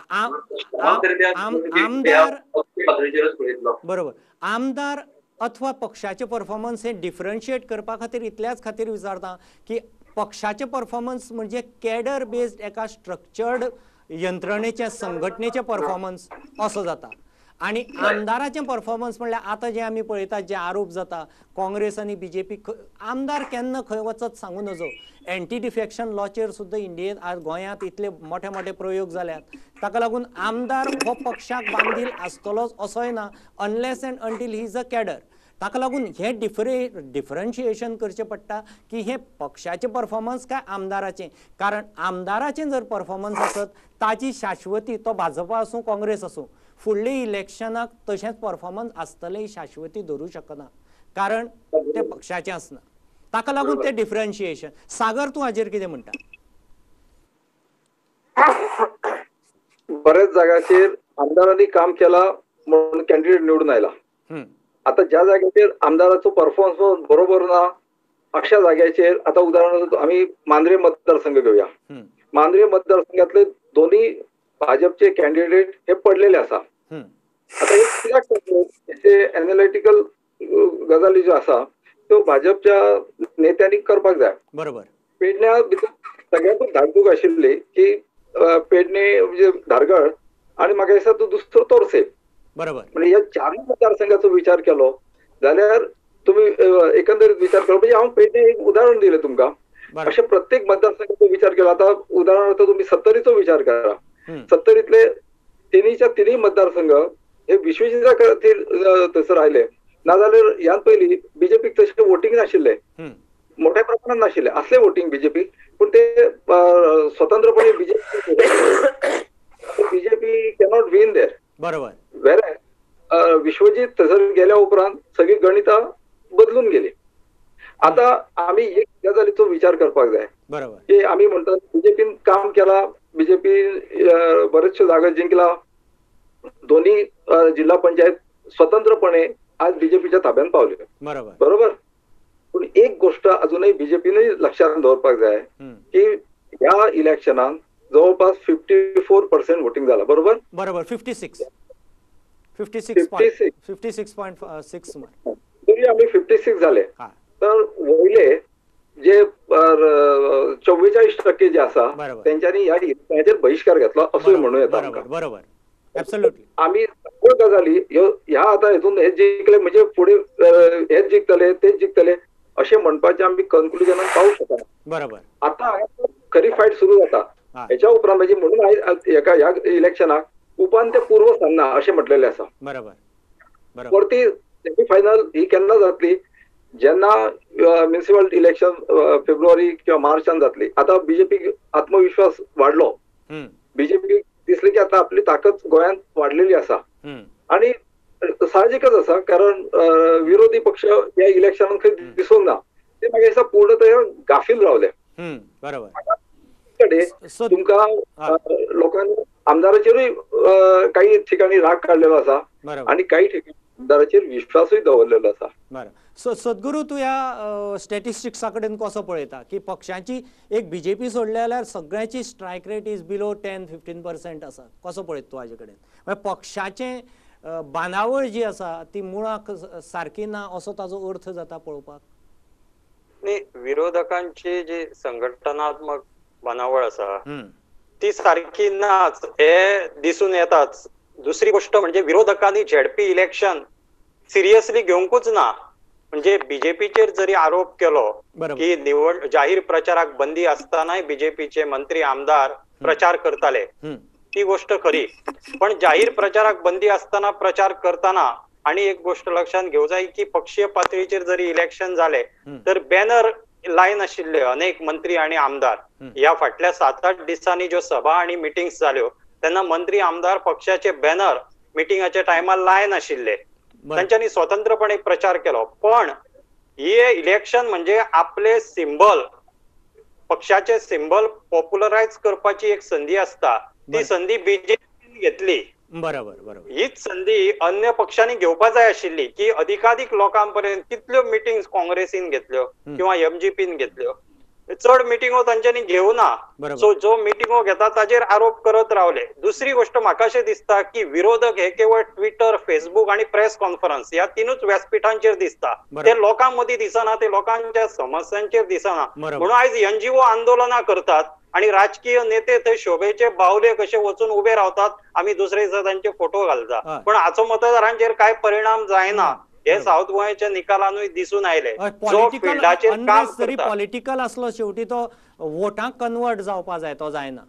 पातळीचेरूच पळयतलो. बरोबर. आमदार अथवा पक्षाचे परफॉर्मन्स हे डिफरन्शिएट करपा खातीर इतल्याच खातीर विचारता की पक्षाचे परफॉर्मन्स म्हणजे कॅडर बेस्ड एका स्ट्रक्चर्ड यंत्रणेचे संघटनेचे परफॉर्मन्स असो जाता, आनी आमदाराचें परफॉर्मन्स म्हणल्यार आतां जे आमी पळयतात जे आरोप जाता काँग्रेस आनी बीजेपी, आमदार केन्ना खंय वचत सांगू नजो. एंटी डिफेक्शन लॉचेर सुद्दां इंडियेंत आज गोंयांत इतले मोठे मोठे प्रयोग जाल्यात, ताका लागून आमदार हो पक्षाक बांदील आसतलोच असोय ना, unless and until he is a cadre. ताका लागून हे डिफरन्शिएशन करचें पडटा की हे पक्षाचें परफॉर्मन्स काय आमदाराचें, कारण आमदाराचें जर परफॉर्मन्स आसत ताची शाश्वती, तो भाजपा आसूं काँग्रेस आसूं, फुडले इलेक्शनाक तशेंच परफॉर्मन्स आसतलें ही शाश्वती धरूं शकना, कारण ते पक्षाचें आसना. ताका लागून ते डिफरन्शिएशन. सागर, तूं हाजेर कितें म्हणटा? बऱ्याच जाग्याचेर आमदारांनी काम केला म्हणून कॅन्डिडेट निवडून आयला. आता ज्या जाग्याचेर आमदाराचो परफॉर्मन्स बरोबर ना अशा जाग्याचेर, आता उदाहरणार्थ आमी मांद्रे मतदारसंघ घेवया. मांद्रे मतदारसंघातले दोन्ही भाजपचे कॅन्डिडेट हे पडलेले आसा. आता हे कित्याक पडले हे एनालिटिकल गजाली ज्यो आसा त्यो भाजपच्या नेत्यांनी करपाक जाय. बरोबर. पेडण्या भितर सगळ्यांकूच धाकधूक आशिल्ली की पेडणे म्हणजे धारगळ आणि म्हाका दिसता तो दुसरो तोरसे. बरोबर. म्हणजे ह्या चारूय मतदारसंघाचो विचार केलो जाल्यार तुम्ही एकंदरीत विचार केलो, म्हणजे हांव पेडणे एक उदाहरण दिलें तुमकां, अशें प्रत्येक मतदारसंघाचो विचार केलो. आतां उदाहरणार्थ तुमी सत्तरीचो विचार करा, सत्तरीतले तिनीच्या तिनूय मतदारसंघ हे विश्वजिता खातीर थंयसर आयले, नाजाल्यार ह्यान पयलीं बीजेपीक तशें वोटींग नाशिल्लें, मोठ्या प्रमाणात नाशिल्लें, आसलें वोटींग बीजेपीक, पूण ते स्वतंत्रपणे बीजेपी कॅनॉट विन there. बरोबर. वेर विश्वजीत थंयसर गेल्या उपरांत सगळीं गणितां बदलून गेली. आता आमी एक गजालीचो विचार करपाक जाय, बरोबर, की आमी म्हणटात बीजेपीन काम केला, बीजेपी बरेचशे जागा जिंकला, दोन्ही जिल्हा पंचायत स्वतंत्रपणे आज बीजेपीच्या ताब्यात पावल्यो, बरोबर बरोबर. पूण एक गोष्ट अजूनही बीजेपीनूय लक्षात दवरपाक जाय की ह्या इलेक्शनान जवळपास 54% वोटिंग जाला, बरोबर बरोबर, 56.6 तरी आमी 56 झाले. तर वयले जे 44% जे आसा तेंच्यांनी ह्या इलेक्शनाचेर बहिश्कार घेतलो असोय म्हणू येता. बरोबर, ऍब्सोल्युटली. आमी सगळ्यो गजाली ह्या आतां हेतून हे जिखले म्हणजे फुडें हेच जिखतले तेच जिखतले अशें म्हणपाचें आमी कन्क्लुजनाक पावूंक शकना. बरोबर. आतां खरी फायट सुरू जाता हेच्या उपरांत, म्हणजे म्हणून हेका ह्या इलेक्शनाक उपांत्य पूर्व सान्ना अशें म्हटलेलें आसा. बरोबर. परती सेमीफायनल ही केन्ना जातली, जेन्ना म्युनिसिपल इलेक्शन फेब्रुवारी किंवा मार्चान जातली. आतां बीजेपी आत्मविश्वास वाडलो, बीजेपी दिसली की आता आपली ताकद गोंयांत वाडलेली आसा आणि साहजिकच आसा, कारण विरोधी पक्ष ह्या इलेक्शनात खंय दिसूंक ना, ते म्हाका दिसता पूर्णतया गाफील रावले. बरोबर. तुमकां लोकांनी आमदाराचेरूय काही ठिकाणी राग काडलेलो आसा आणि काही ठिकाणी आमदाराचेर विश्वासूय दवरलेलो आसा. बरं. सो सद्गुरू, तूं ह्या स्टॅटिस्टिक्सा कडेन कसो पळयता की पक्षांची एक बीजेपी सोडले जाल्यार सगळ्यांची स्ट्रायक रेट is below 10-15% आसा, कसो पळयता तूं हाजे कडेन? म्हळ्यार पक्षाचें बांदावळ जी आसा ती मुळाक सारकी ना असो ताजो अर्थ जाता पळोवपाक? न्ही, विरोधकांची जी संघटनात्मक बांदावळ आसा ती सारकी नाच हे दिसून येताच. दुसरी गोष्ट म्हणजे विरोधकांनी झेडपी इलेक्शन सिरियसली घेवंकूच ना. म्हणजे बीजेपीचेर जरी आरोप केलो की निवड जाहीर प्रचाराक बंदी असतानाय बीजेपीचे मंत्री आमदार प्रचार करताले, ती गोष्ट खरी, पण जाहीर प्रचाराक बंदी असताना प्रचार करताना आणि एक गोष्ट लक्षात घेऊ जाय की पक्षीय पातळीचेर जरी इलेक्शन झाले तर बॅनर लायन आशिल्ले अनेक मंत्री आणि आमदार. ह्या फाटल्या 7-8 दिसांनी ज्यो सभा आणि मिटिंग्स जाल्यो तेन्ना मंत्री आमदार पक्षाचे बॅनर मिटिंगाच्या टायमार लायन आशिल्ले, तांच्यांनी स्वतंत्रपणे प्रचार केलो. पण हे इलेक्शन म्हणजे आपले सिंबल, पक्षाचे सिंबल पॉप्युलरायज करपाची एक संधी आसता, ती संधी बीजेपीन घेतली. बरोबर बरोबर. हीच संधी अन्य पक्षांनी घेवपा जाय आशिल्ली की अधिकाधिक लोकांपर्यंत. कितल्यो मिटिंग्स काँग्रेसीन घेतल्यो किंवा एमजीपीन घेतल्यो, चड मिटिंगो तांच्यांनी घेवना. सो जो मिटिंगो घेता ताजेर आरोप करत रावले. दुसरी गोष्ट म्हाका अशें दिसता की विरोधक हे केवळ ट्विटर, फेसबुक आणि प्रेस कॉन्फरन्स ह्या तिनूच व्यासपीठांचेर दिसता, ते लोकां मदीं दिसना, ते लोकांच्या समस्यांचेर दिसना. म्हणून आयज एनजीओ आंदोलनां करतात आणि राजकीय नेते थंय शोभेचे बावले कशे वचून उबे रावतात, आमी दुसरे दिसा तांचे फोटो घालता, पण हाचो मतदारांचेर काय परिणाम जायना हे साऊथ गोंयच्या निकालानूय दिसून आयले. जो फिल्डाचेर काम करता, पॉलिटिकल असलो शेवटी तो वोटांक कन्वर्ट जावपा जाय, तो जायना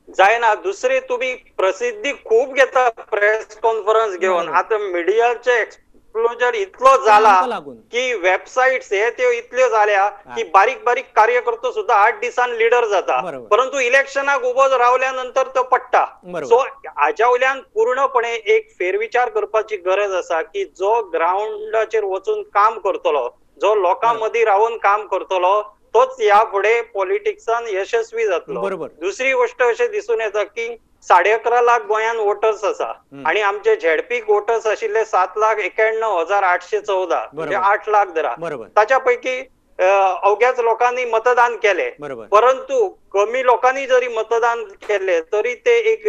जायना. दुसरे तुम्ही प्रसिद्धी खूब घेता प्रेस कॉन्फरन्स घेवन, आता मिडियाचे एक्सप्लोजर इतलो जाला की वेबसाइट्स हे त्यो इतल्यो जाल्या की बारीक बारीक कार्यकर्तो सुद्धा 8 दिसान लिडर जाता, परंतु इलेक्शनाक उबो रावल्या नंतर तो पडटा. सो हाज्या वयल्यान पूर्णपणे एक फेरविचार करपाची गरज आसा की जो ग्रावंडाचेर वचून काम करतलो, जो लोकां मदीं रावन काम करतलो तोच ह्या फुडें पॉलिटिक्सान यशस्वी जातलो. दुसरी गोष्ट अशें दिसून येता की 11.5 लाख गोंयान वोटर्स आसा आणि आमचे झेडपी वोटर्स आशिल्ले 7,91,814, म्हणजे 8 लाख धरा, ताच्या पैकी अवघ्याच लोकांनी मतदान केले, परंतु कमी लोकांनी जरी मतदान केले तरी ते एक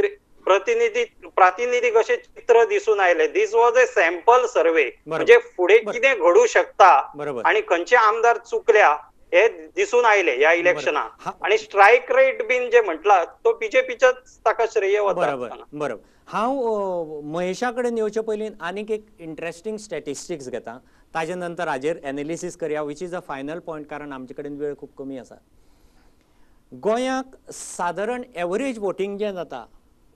प्रातिनिधिक अशें चित्र दिसून आयले. This was a sample survey, म्हणजे फुडें कितें घडूं शकता आणि खंयचे आमदार चुकल्या हे दिसून आयले ह्या इलेक्शनाक. आणि स्ट्रायक रेट बीन जे म्हटला तो बीजेपीच्याच ताका श्रेय वता. बरोबर बरोबर. हांव महेशा कडेन येवचे पयलीं आनीक एक इंट्रस्टिंग स्टॅटिस्टिक्स घेता, ताजे नंतर हाजेर एनालिसीस करया, which is a final point, कारण आमचे कडेन वेळ खूब कमी आसा. गोंयाक सादारण एवरेज वोटींग जें जाता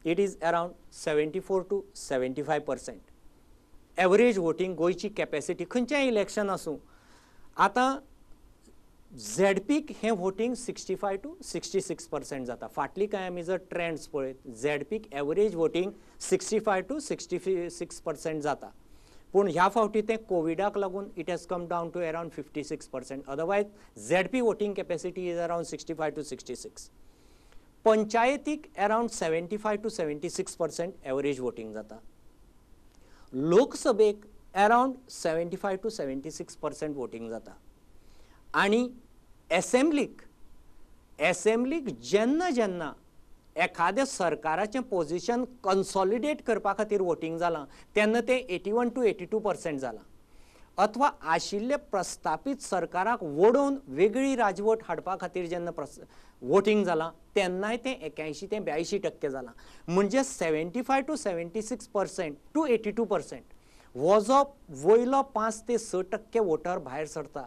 it is around 74 to 75% average voting. गोंयची कॅपेसिटी खंयचेंय इलेक्शन आसूं, आतां झेडपीक हें वोटींग 65 to 66% जाता. फाटली कांय आमी जर ट्रेंड्स पळयत, झेडपीक एवरेज वोटींग 65 to 66% जाता. पूण ह्या फावटी तें कोविडाक लागून it has come down to around 56%. Otherwise ZP voting capacity is around 65 to 66. पंचायतीक around 75 to 76% average voting जाता. लोकसभेक अरावंड 75 टू 76% वोटींग जाता. आनी एसेंब्लीक जेन्ना जेन्ना एखाद्या सरकाराचें पोजिशन कन्सॉलिडेट करपा खातीर वोटींग जालां तेन्ना तें 81 टू 82% जालां. अथवा आशिल्ले प्रस्थापीत सरकाराक वडोवन वेगळी राजवट हाडपा खातीर जेन्ना वोटींग जालां तेन्नाय तें 81 ते 82% जालां. म्हणजे 75 टू 76% टू 82% हो जो वयलो 5 ते 6% वोटर भायर सरता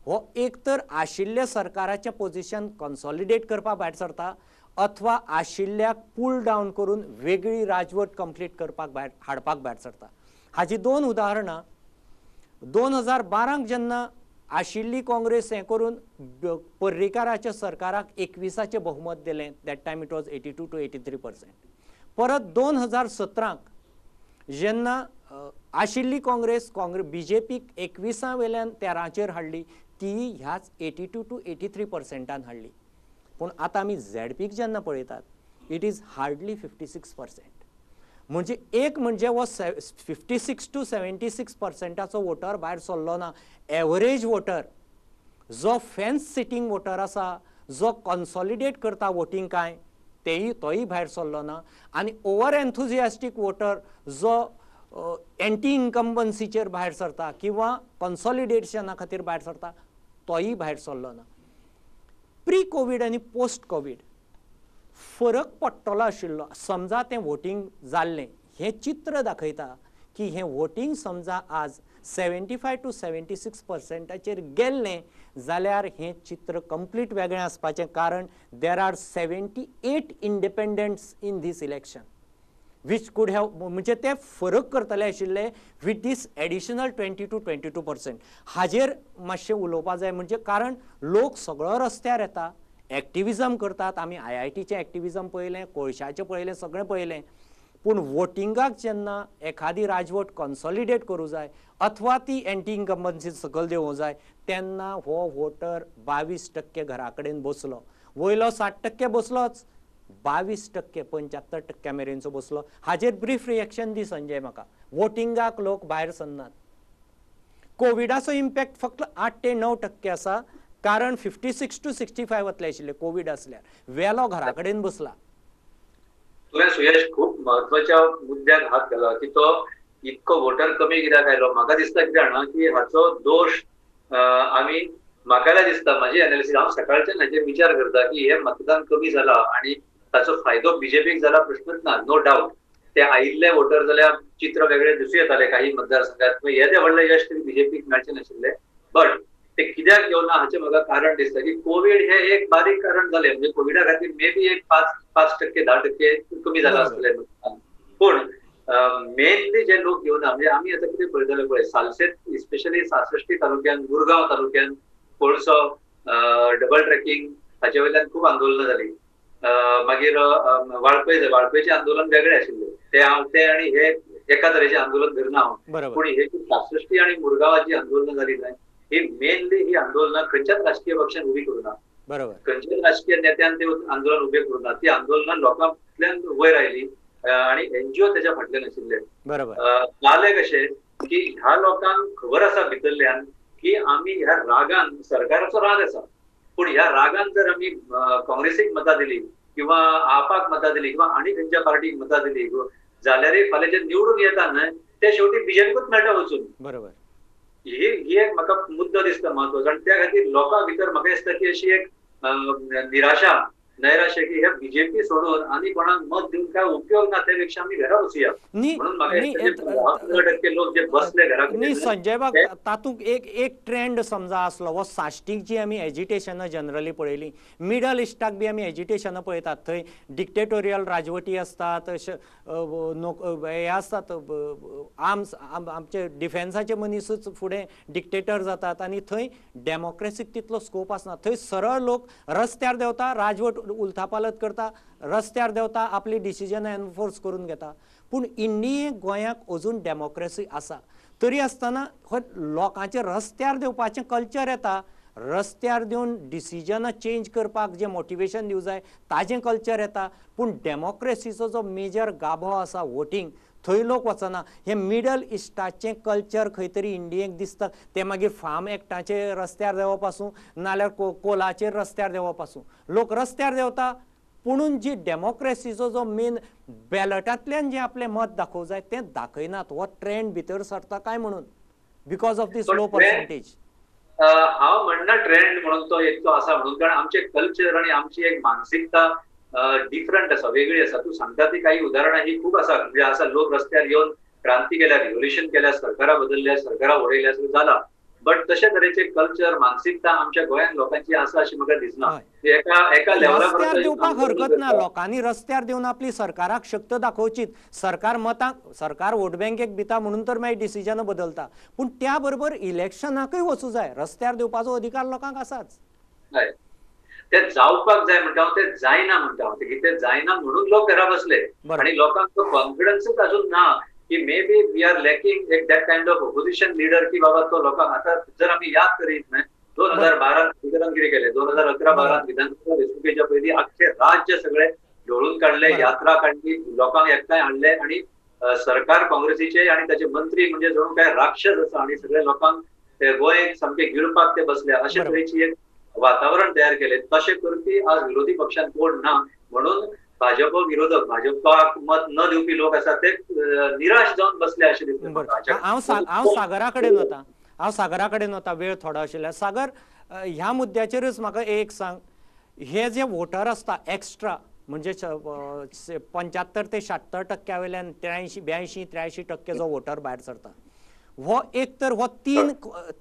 हो एक तर आशिल्ल्या सरकाराचें पोजिशन कन्सॉलिडेट करपा भायर सरता अथवा आशिल्ल्याक पूल डावन करून वेगळी राजवट कंप्लीट करपाक भायर हाडपाक भायर सरता. हाजी दोन उदाहरणां, 2012 जेन्ना आशिल्ली काँग्रेस हें करून पर्रीकाराच्या सरकाराक 21 बहुमत दिलें, that time it was 82 to 83%. परत 2017 जेन्ना आशिल्ली काँग्रेस बीजेपीक 21 वेल्यान 13 हाडली, ती ह्याच 82 टू 83% हाडली. पूण आतां आमी झेडपीक जेन्ना पळयतात it is hardly 56%. म्हणजे एक म्हणजे हो 56 टू 76% वोटर भायर सरलो ना. एवरेज वोटर जो फेन्स सिटींग वोटर आसा, जो कन्सॉलिडेट करता वोटींग काय तेय तोय भायर सरलो ना. आनी ओवर एन्थुजियास्टीक वोटर जो एंटी इन्कम्बन्सीचेर भायर सरता किंवा कन्सॉलिडेशना खातीर भायर सरता तोय भायर सरलो ना. प्री कोवीड आनी पोस्ट कोवीड फरक पडटलो आशिल्लो. समजा तें वोटींग जाल्लें, हें चित्र दाखयता की हें वोटींग समजा आज 75 टू 76% गेल्लें जाल्यार हें चित्र कंप्लीट वेगळें आसपाचें. कारण there are 78 independents in this election which could have, म्हणजे ते फरक करतले आशिल्ले with this additional 20 to 22%. हाजेर मातशें उलोवपा जाय, म्हणजे कारण लोक सगळो रस्त्यार येता, एक्टिविजम करतात. आमी IITचें एक्टिविजम पळयलें, कोळशाचें पळयलें, सगळें पळयलें. पूण वोटिंगाक जेन्ना एखादी राजवट कन्सॉलिडेट करूं जाय अथवा ती एंटी इन्कम्बन्सी सकयल देंवोवंक जाय तेन्ना हो वोटर 22% घरा कडेन बसलो. वयलो 60% बसलोच, 22% 75% मेरेनचो बसलो. हाजेर ब्रीफ रिएक्शन दी संजय म्हाका. वोटिंगाक लोक भायर सरनात. कोविडाचो इम्पॅक्ट फक्त 8 ते 9% आसा, कारण 56 टू 65 वतले आशिल्ले कोवीड आसल्यार, वेलो घरा कडेन बसला. तुवें सुयश खूब म्हत्वाच्या मुद्द्याक हात घाला की तो इतको वोटर कमी कित्याक आयलो. म्हाका दिसता कितें जाणा की हाचो दोश आमी, म्हाका दिसता म्हाजी एनालिसीस, हांव सकाळच्यान हाचेर विचार करता की हे मतदान कमी जाला आनी ताचो फायदो बीजेपीक जाला प्रश्नच ना, नो डावट. ते आयिल्ले वोटर जाल्यार चित्र वेगळे दिसूं येताले काही मतदारसंघात, येदें व्हडलें यश तरी बीजेपीक मेळचें नाशिल्लें. बट ते कित्याक येवना हाचें म्हाका कारण दिसता की कोवीड हे एक बारीक कारण जालें. म्हणजे कोविडा खातीर मे बी एक 5-5% 10% कमी जाला आसतलें मतदान. पूण मेनली जे लोक येवना, म्हणजे आमी आतां कितें पळयतले पळय, सालसेत स्पेशली सासश्टी तालुक्यान, मुरगांव तालुक्यान कोळसो डबल ट्रॅकिंग हाचे वयल्यान खूब आंदोलनां जालीं. मागीर वाळपय, वाळपयचें आंदोलन वेगळें आशिल्लें, ते हांव ते आनी हे एका तरेचें आंदोलन धरना हांव. पूण हे सासश्टी आनी मुरगांवाची आंदोलनां जालीं न्हय, ही मेनली ही आंदोलनां खंयच्याच राजकीय पक्षान उबी करूं ना, बरोबर, खंयच्याच राजकीय नेत्यान ते आंदोलन उबें करूं ना. ती आंदोलनां लोकांतल्यान वयर आयली आनी एनजीओ तेच्या फाटल्यान आशिल्ले. बरोबर. जालें कशें की ह्या लोकांक खबर आसा भितरल्यान की आमी ह्या रागान, सरकाराचो राग आसा, पूण ह्या रागान जर आमी काँग्रेसीक मतां दिली किंवा आपाक मतां दिली किंवा आनी खंयच्या पार्टीक मतां दिली जाल्यारय फाल्यां जे निवडून येता न्हय ते शेवटी बीजेपीकूच मेळटा वचून. बरोबर. ही एक म्हाका मुद्दो दिसता महत्वाचो. आनी त्या खातीर लोकां भितर म्हाका दिसता की अशी एक निराशा, नैराश्य की हे बीजेपी सोडून आनी कोणाक मत दिवन काय उपयोग ना, त्या पेक्षा आमी घरा बसुया म्हणून म्हाका टक्के लोक जे बसले घरा. न्ही संजय बाब, तातूंत एक एक ट्रेंड समजा आसलो हो साश्टीक जी आमी एजिटेशनां जनरली पळयली, मिडल इस्टाक बी आमी एजिटेशनां पळयतात, थंय डिक्टेटोरियल राजवटी आसतात, हे आसतात, आर्म्स आमचे डिफेन्साचे मनीसूच फुडें डिक्टेटर जातात आनी थंय डेमोक्रेसीक तितलो स्कोप आसना. थंय सरळ लोक रस्त्यार देंवता, राजवट उलथापालत करता, रस्त्यार देंवता, आपली डिसिजन एनफोर्स करून घेता. पूण इंडिये गोंयाक अजून डेमोक्रेसी आसा. तरी आसतना हो लोकांचे रस्त्यार देंवपाचें कल्चर येता, रस्त्यार देवन डिसिजनां चेंज करपाक जें मोटिवेशन दिवं जाय ताजें कल्चर येता, पूण डेमोक्रेसीचो जो मेजर गाभो आसा वोटींग थंय लोक वचना. हें मिडल इस्टाचें कल्चर खंय तरी इंडियेक दिसता, तें मागीर फार्म एक्टाचेर रस्त्यार देंवप आसूं नाल्यार कोलाचेर रस्त्यार देंवप आसूं, लोक रस्त्यार देंवता पुणून जी डेमोक्रेसीचो जो मेन बॅलटांतल्यान जें आपलें मत दाखोवंक जाय तें दाखयनात. हो ट्रेंड भितर सरता काय म्हणून because of this low percentage. हांव म्हणना ट्रेंड म्हणून तो एक तो आसा म्हणून, कारण आमचें कल्चर आनी आमची एक मानसिकता डिफरंट आसा, वेगळी आसा. तूं सांगता ती काही उदाहरणां ही खूब आसा, म्हणजे आसा लोक रस्त्यार येवन क्रांती केल्या, रिव्होल्युशन केल्या, सरकारां बदलल्या, सरकारां उडयल्या, सगळें जाला. बट तशे तरेचे कल्चर मानसिकता आमच्या गोंयांत लोकांची आसा अशी म्हाका दिसना. एका एका रस्त्यार देवपाक हरकत ना, लोकांनी रस्त्यार देवन आपली सरकाराक शक्त दाखोवचीच. सरकार मतांक सरकार वोट बँकेक दिता म्हणून तर मागीर डिसिजनां बदलता, पूण त्या बरोबर इलेक्शनाकूय वचूं जाय. रस्त्यार देवपाचो अधिकार लोकांक आसाच. ते जावपाक जाय म्हणटा हांव, ते जायना म्हणटा हांव, ते जायना म्हणून लोक घरा बसले आनी लोकांक तो कॉन्फिडन्सूच अजून ना की maybe we are lacking एक that kind of opposition leader की बाबा तो लोकांक. आतां जर आमी याद करीत न्हय 2012 कितें केलें, 2011-12 विधानसभा वेंचणुकेच्या पयलीं आख्खे राज्य सगळे ढोळून काडले, यात्रा काडली, लोकांक एकठांय हाडले आनी सरकार काँग्रेसीचे आनी ताचे मंत्री म्हणजे जणू काय राक्षस आसा आनी सगळे लोकांक ते गोंय सामके गिळपाक ते बसले, अशे तरेची एक वातावरण तयार केलें. तशें करपी आज विरोधी पक्षांत कोण ना म्हणून भाजप विरोधक, भाजपाक मत न दिवपी लोक आसा ते निराश जावन बसले अशें दिसता. हांव सागरा कडेन वता, हांव सागरा कडेन वता, वेळ थोडो आशिल्ल्या. सागर, ह्या मुद्द्याचेरच म्हाका एक सांग, हे जे वोटर आसता एक्स्ट्रा म्हणजे 75 ते 76% वयल्यान 83 82 83% जो वोटर भायर सरता, हो एक तर हो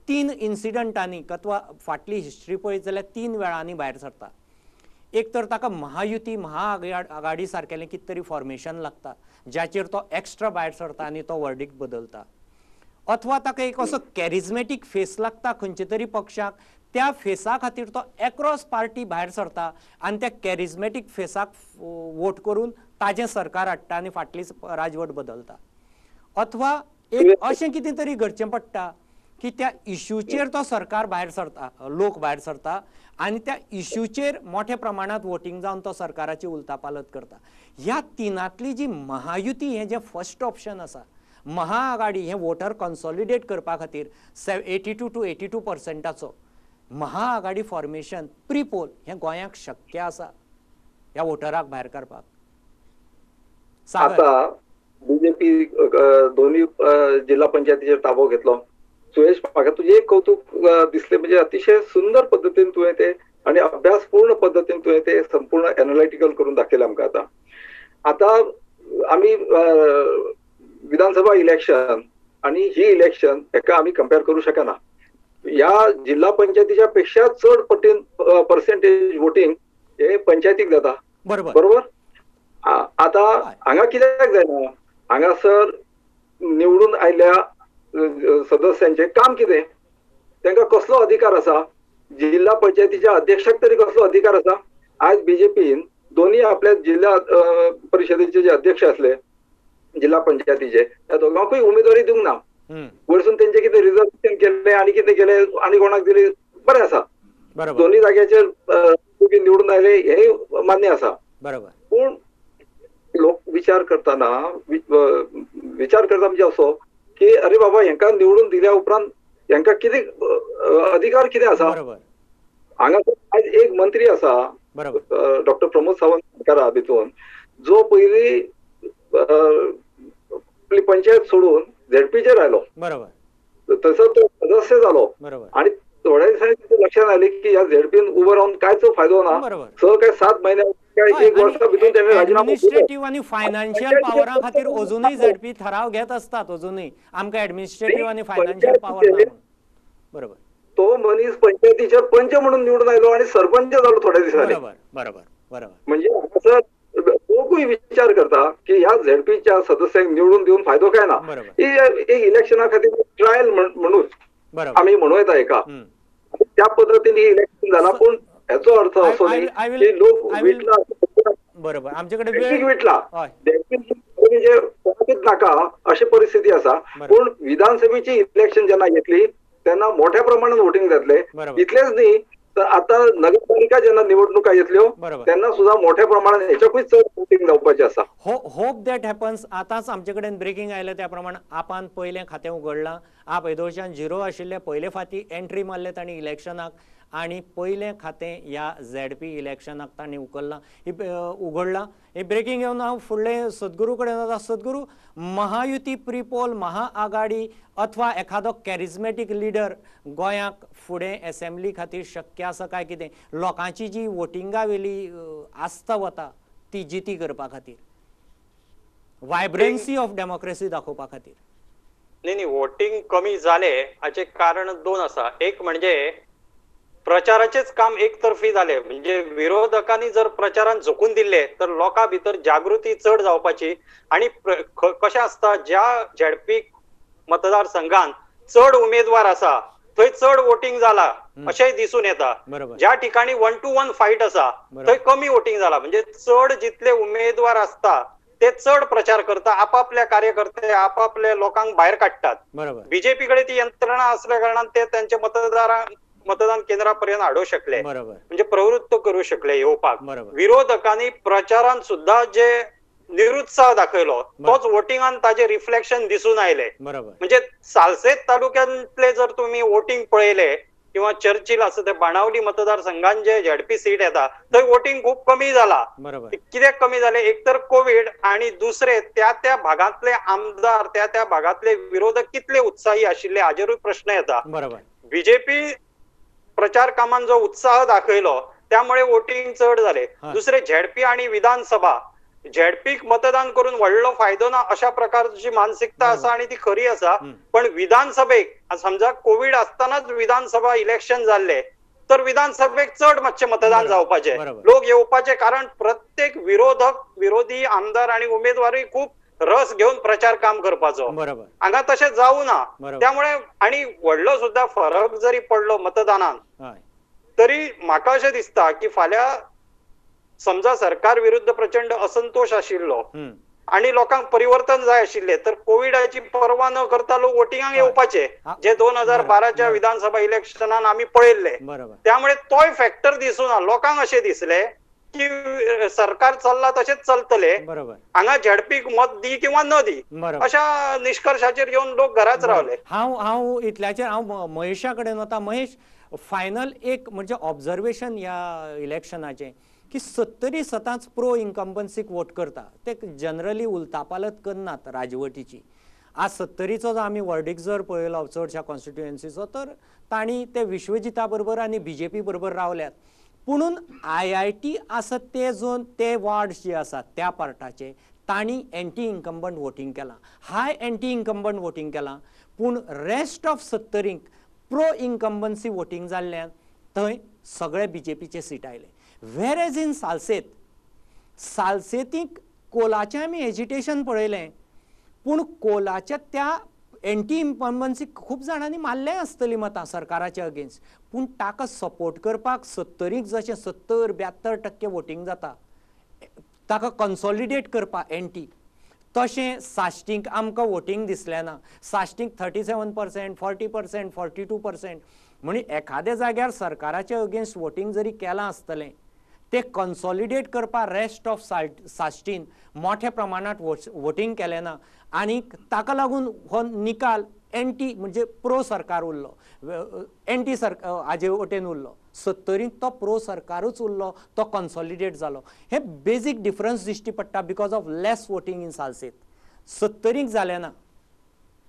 तीन इन्सिडंटांनी अथवा फाटली हिस्ट्री पळयत जाल्यार 3 वेळांनी भायर सरता. एक तर ताका महायुती महाआघाडी सारकेलें कितें तरी फॉर्मेशन लागता ज्याचेर तो एक्स्ट्रा भायर सरता आनी तो वर्डिक्ट बदलता, अथवा ताका एक असो कॅरिज्मेटीक फेस लागता खंयचे तरी पक्षाक, त्या फेसा खातीर तो एक्रॉस पार्टी भायर सरता आनी त्या कॅरिज्मेटीक फेसाक वोट करून ताजें सरकार हाडटा आनी फाटली राजवट बदलता. अथवा एक अशें कितें तरी घडचें पडटा की त्या इश्यूचेर तो सरकार भायर सरता, लोक भायर सरता आनी त्या इश्यूचेर मोठ्या प्रमाणांत वोटींग जावन तो सरकाराची उलथापालथ करता. ह्या तिनांतली जी महायुती हें जें फर्स्ट ऑप्शन आसा, महाआघाडी हें वोटर कन्सॉलिडेट करपा खातीर 82 to 82% Mahaghadi formation pre poll हें गोंयाक शक्य आसा ह्या वोटराक भायर काडपाक? आतां बीजेपी दोन्ही जिल्हा पंचायतीचेर ताबो घेतलो. सुयश, म्हाका तुजें एक कौतुक दिसलें, म्हणजे अतिशय सुंदर पद्दतीन तुवें ते आनी अभ्यासपूर्ण पद्दतीन तुवें ते संपूर्ण एनालिटिकल करून दाखयलें आमकां. आतां आतां आमी विधानसभा इलेक्शन आनी ही इलेक्शन हेका आमी कंपेर करूं शकना. ह्या जिल्हा पंचायतीच्या पेक्षा चड पटीन पर्सेंटेज वोटींग हे पंचायतीक जाता, बरोबर बरोबर. आतां हांगा कित्याक जायना, हांगासर निवडून आयिल्ल्या सदस्यांचे काम कितें, तांकां कसलो अधिकार आसा, जिल्हा पंचायतीच्या अध्यक्षाक तरी कसलो अधिकार आसा. आज बीजेपीन दोन्ही आपल्या जिल्हा परिशदेचे जे अध्यक्ष आसले जिल्हा पंचायतीचे, त्या दोगांकूय उमेदवारी दिवंक ना. वरसून तेंचे कितें रिजर्वेशन केलें आनी कितें केलें आनी कोणाक दिली, बरें आसा, दोन्ही जाग्याचेर निवडून आयले हेंय मान्य आसा. बरोबर. पूण लोक विचार करतना विचार करता म्हणजे असो की अरे बाबा हेंका निवडून दिल्या उपरांत हेंका कितें अधिकार कितें आसा. हांगा आयज एक मंत्री आसा डॉक्टर प्रमोद सावंत सरकारा भितून, जो पयलीं आपली पंचायत सोडून झेडपीचेर आयलो, बरोबर, तसो तो सदस्य जालो आनी थोड्या दिसांनी लक्षात आयलें की ह्या झेडपीन उबो रावन कांयच फायदो ना. 6 काय 7 महिने काय एक वर्सा भितर तेणें राजिनामो दिलो. एडमिनिस्ट्रेटिव्ह आनी फायनान्शियल पावरा खातीर अजूनय झेडपी ठराव घेत असतात, अजूनय आमकां एडमिनिस्ट्रेटिव्ह आनी फायनान्शियल पावर ना. बरोबर. तो मनीस पंचायतीचेर पंच म्हणून निवडून आयलो आनी सरपंच जालो थोड्या दिसांनी. बरोबर बरोबर बरोबर. म्हणजे हांगासर लोकूय विचार करता की ह्या झेडपीच्या सदस्यांक निवडून दिवन फायदो काय ना. ही इलेक्शना खातीर ट्रायल म्हणून आमी म्हणू येता एका, त्या पद्दतीन ही इलेक्शन जाला. पूण हेचो अर्थ असो न्ही की लोक विटला. बरोबर. आमचे कडेन विटला वोटिंगूच नाका अशी परिस्थिती आसा. पूण विधानसभेची इलेक्शन जेन्ना येतली तेन्ना मोठ्या प्रमाणात वोटिंग जातले. इतलेच न्ही तर आता नगरपालिका जेन्ना निवडणुका येतल्यो तेन्ना सुद्धा मोठ्या प्रमाणात हेच्याकूय चड वोटिंग जावपाचें आसा. Hope that happens. आतांच आमचे कडेन ब्रेकिंग आयलें त्या प्रमाण आपान पयलें खातें उगडलां. आप येदोळच्यान झिरो आशिल्ले, पयले फावटी एंट्री मारले तांणी इलेक्शनाक आनी पयलें खातें ह्या झेडपी इलेक्शनाक तांणी उखल्लां, उगडलां. हे ब्रेकिंग येवन हांव फुडले सद्गुरू कडेन वता. सद्गुरू, महायुती प्रिपोल, महाआघाडी अथवा एखादो कॅरिज्मॅटीक लिडर गोंयाक फुडें एसेंब्ली खातीर शक्य आसा काय कितें? लोकांची जी वोटिंगा वेली आस्था वता ती जिती करपा खातीर, वायब्रन्सी ऑफ डेमोक्रेसी दाखोवपा खातीर. न्ही न्ही, वोटिंग कमी जालें हाचें कारण दोन आसा. एक म्हणजे प्रचाराचेच काम एकतर्फी जाले, म्हणजे विरोधकांनी जर प्रचारान झोकून दिल्ले तर लोकां भितर जागृती चड जावपाची. आनी कशें आसता, ज्या झेडपी मतदारसंघान चड उमेदवार आसा थंय चड वोटिंग जाला अशेंय दिसून येता. ज्या ठिकाणी 1 to 1 fight आसा थंय कमी वोटिंग जाला. म्हणजे चड जितले उमेदवार आसता ते चड प्रचार करता, आपापल्या कार्यकर्ते आपापल्या लोकांक भायर काडटात. बीजेपी कडे ती यंत्रणा असल्या कारणान ते त्यांच्या मतदान केंद्रापर्यंत हाडूंक शकले, म्हणजे प्रवृत्त करू शकले येवपाक. विरोधकांनी प्रचारान सुद्धा जे निरुत्साह दाखयलो तोच वोटिंगान ताजे रिफ्लेक्शन दिसून आयले. म्हणजे सालसेत तालुक्यांतले जर तुम्ही वोटिंग पळयले किंवा चर्चिल आसा ते बाणावली मतदारसंघान जे झेडपी सीट येता थंय वोटिंग खूब कमी जाला. कित्याक कमी जाले? एक तर कोविड आणि दुसरे त्या त्या भागांतले आमदार, त्या त्या भागांतले विरोधक कितले उत्साही आशिल्ले हाजेरूय प्रश्न येता. बीजेपी प्रचार कामान जो उत्साह दाखयलो त्यामुळे वोटिंग चड जाले. दुसरे झेडपी आणि विधानसभा, झेडपीक मतदान करून व्हडलो फायदो ना अशा प्रकारची मानसिकता आसा आणि ती खरी आसा. पण विधानसभेक समजा कोविड असतानाच विधानसभा इलेक्शन जाल्ले तर विधानसभेक चड मातशें मतदान जावपाचें, लोक येवपाचे, कारण प्रत्येक विरोधक, विरोधी आमदार आणि उमेदवारूय खूब रस घेवन प्रचार काम करपाचो. हांगा तशें जावं ना. त्यामुळे आणि व्हडलो सुद्धा फरक जरी पडलो मतदानान तरी म्हाका अशें दिसता की फाल्यां समजा सरकार विरुद्ध प्रचंड असंतोष आशिल्लो आणि लोकांक परिवर्तन जाय आशिल्ले तर कोविडाची पर्वा न करता लोक वोटिंगाक येवपाचे, जे 2012च्या विधानसभा इलेक्शनान आमी पळयल्ले. त्यामुळे तोय फॅक्टर दिसूना. लोकांक अशें दिसले की सरकार चल्ला तशेंच चलतले, हांगा झेडपीक मत दी किंवा न दी अशा निष्कर्षाचेर येवन लोक घराच रावले. हांव इतल्याचेर हांव महेशा कडेन वता. महेश, फायनल एक म्हणजे ऑब्जर्वेशन ह्या इलेक्शनाचें की सत्तरी सतांच प्रो इन्कम्बन्सीक वोट करता, ते जनरली उलतापालत करनात राजवटीची. आज सत्तरीचो जो आमी वर्डीक जर पळयलो चडश्या कॉन्स्टिट्युएन्सीचो तर तांणी ते विश्वजिता बरोबर आनी बीजेपी बरोबर रावल्यात. पुणून IIT आसा ते झोन, ते वार्ड जे आसात त्या पार्टाचे तांणी एंटी इन्कम्बंट वोटींग केलां, हाय एंटी इन्कम्बंट वोटींग केलां. पूण रेस्ट ऑफ सत्तरींक प्रो इन्कम्बन्सी वोटींग जाल्ल्यान थंय सगळे बीजेपीचे सीट आयले. वेर एज इन सालसेत, सालसेतीक कोलाचें आमी एजिटेशन पळयलें, पूण कोलाच्या त्या एंटी इन्कम्बन्सी खूब जाणांनी मारलें आसतली मतां सरकाराच्या अगेन्स्ट, पूण ताका सपोर्ट करपाक सत्तरीक जशें 70-72% वोटींग जाता ताका कन्सॉलिडेट करपाक एंटी, तशें साश्टीक आमकां वोटींग दिसलें ना. साश्टीक 37%, 40%, 42%. म्हणजे एखाद्या जाग्यार सरकाराच्या अगेन्स्ट वोटींग जरी केलां आसतलें ते कन्सॉलिडेट करपाक रेस्ट ऑफ साश्टीन मोठ्या प्रमाणात वोटींग केलें ना आनी ताका लागून हो निकाल एंटी म्हणजे प्रो सरकार उरलो, एंटी सरकार हाजे वटेन उरलो. सत्तरींत तो प्रो सरकारूच उरलो, तो कन्सॉलिडेट जालो. हे बेजीक डिफरन्स दिश्टी पडटा because of less voting in Salcete. सत्तरींक जालें ना.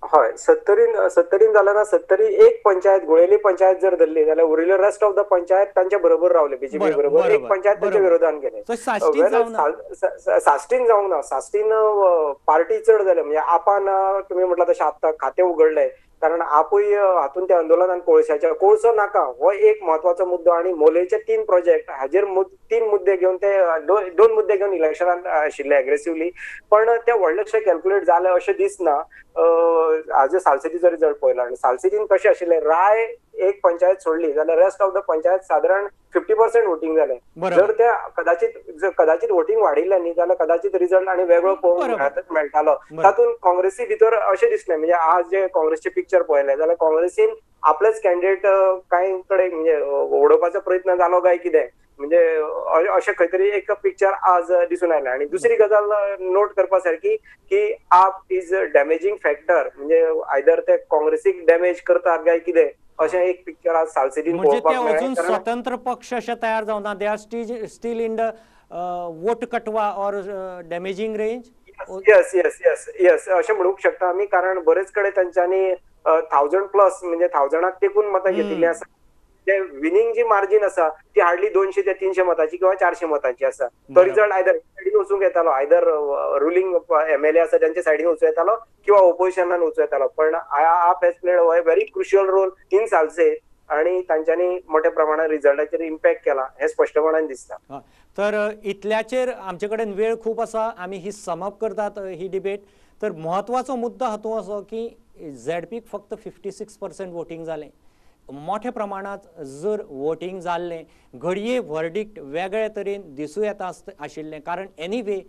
हय, सत्तरीन जालें ना. सत्तरी एक पंचायत, गुळेली पंचायत जर धरली जाल्यार उरिल्ले रेस्ट ऑफ the panchayat तांच्या बरोबर रावले, बीजेपी बरोबर. एक पंचायत तांच्या विरोधान गेले. साश्टीन जावंक ना. साश्टीन पार्टी चड जाले, म्हणजे आपान तुमी म्हटलां तशें आतां खातें उगडलें, कारण आपूय हातून त्या आंदोलनान कोळशाच्या, कोळसो नाका हो एक म्हत्वाचो मुद्दो. आनी मोलेचे 3 प्रोजेक्ट हाजेर 3 मुद्दे घेवन ते 2 मुद्दे घेवन इलेक्शनान आशिल्ले एग्रेसिवली, पण ते व्हडलेशे कॅल्क्युलेट जाले अशें दिसना. आज सालसेटीचो रिजल्ट पळयलो आनी सालसेटीन कशें आशिल्लें, राय एक पंचायत सोडली जाल्यार रेस्ट ऑफ the panchayat सादारण 50% वोटींग जालें. जर ते कदाचित वोटींग वाडिल्लें न्ही जाल्यार कदाचित रिजल्ट आनी वेगळो पळोवंक मेळटालो. तातूंत काँग्रेसी भितर अशें दिसलें, म्हणजे आज जे काँग्रेसचें पिक्चर पळयलें जाल्यार काँग्रेसीन आपलेच कॅन्डिडेट कांय कडेन म्हणजे उडोवपाचो प्रयत्न जालो काय कितें, म्हणजे अशें खंय तरी एक पिक्चर आज दिसून आयलें. आनी दुसरी गजाल नोट करपा सारकी की आप is damaging factor, म्हणजे आयदर ते काँग्रेसीक डॅमेज करतात काय कितें अशें एक पिक्चर आज सालसेटीन पळोवपाक मेळ्ळें. स्वतंत्र पक्ष अशें तयार जावना, they are still in the vote कटवा or damaging range. Yes yes yes yes अशें म्हणूंक शकता आमी, कारण बरेच कडेन तांच्यांनी 1000 प्लस म्हणजे 1000 तेकून मतां घेतिल्लीं आसा. ते विनिंग जी मार्जीन आसा ती हार्डली 200 ते 300 मतांची किंवा 400 मतांची आसा. तो रिजल्ट आयदर सायडीन वचूंक येतालो, आयदर रुलिंग एमएलए आसा तांच्या सायडीन वचूं येतालो किंवा ओपोजिशनान वचूं येतालो. पण AAP has played a very crucial role in Salcete आणि तांच्यांनी मोठ्या प्रमाणात रिजल्टाचेर इम्पॅक्ट केला हें स्पश्टपणान दिसता. तर इतल्याचेर आमचे कडेन वेळ खूब आसा, आमी ही समअप करतात ही डिबेट. तर म्हत्वाचो मुद्दो हातूंत असो की झेडपीक फक्त 56% वोटींग जालें. मोठ्या प्रमाणात जर वोटींग जाल्लें घडये वर्डिक्ट वेगळे तरेन दिसूं येता आशिल्लें, कारण एनीवे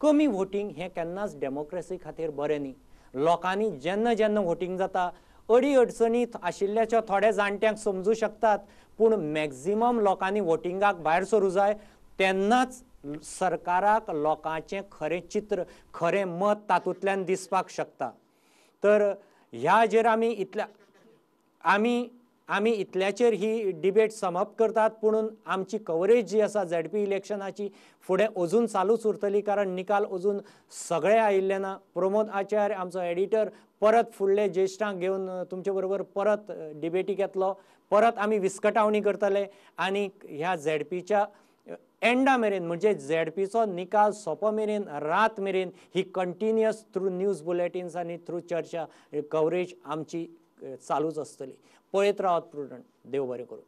कमी वोटींग हें केन्नाच डेमोक्रेसी खातीर बरें न्ही. लोकांनी जेन्ना जेन्ना वोटींग जाता अडी अडचणीत आशिल्ल्याच्या थोड्या जाणट्यांक समजूं शकतात, पूण मॅक्झिमम लोकांनी वोटिंगाक भायर सरूं जाय, तेन्नाच सरकाराक लोकांचें खरें चित्र खरें मत तातूंतल्यान दिसपाक शकता. तर ह्याचेर आमी इतल्या आमी आमी इतल्याचेर ही डिबेट समअप करतात, पुणून आमची कवरेज जी आसा झेडपी इलेक्शनाची फुडें अजून चालूच उरतली, कारण निकाल अजून सगळे आयिल्ले ना. प्रमोद आचार्य आमचो एडिटर परत फुडले ज्येश्ठांक घेवन तुमचे बरोबर परत डिबेटीक येतलो, परत आमी विस्कटावणी करतले आनी ह्या झेडपीच्या एंडा मेरेन म्हणजे झेडपीचो निकाल सोंपो मेरेन रात मेरेन ही कंटिन्युअस थ्रू न्यूज बुलेटिन्स आनी थ्रू चर्चा कवरेज आमची चालूच आसतली. पळयत रावात प्रुडंट. देव बरें करूं.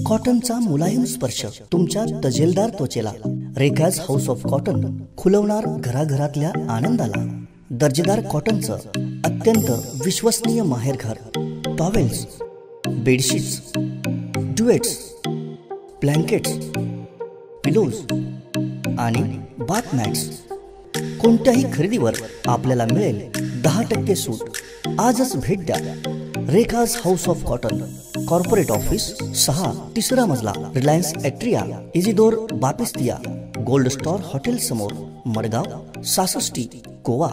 कॉटनचा मुलायम स्पर्श तुमच्या तजेलदार त्वचेला रेखाज हाऊस ऑफ कॉटन खुलवणार घराघरातल्या आनंदाला. दर्जेदार कॉटनचं अत्यंत विश्वसनीय माहेरघर. Towels, bedsheets, duvets, blankets, pillows आणि बाथ मॅट्स. कोणत्याही खरेदीवर आपल्याला मिळेल 10% सूट. आजच भेट द्या Rekha's house of cotton, corporate office 6, तिसरा मजला, Reliance Atria, Isidore Bapista, gold star hotel समोर, मडगाव, सासष्टी, गोवा.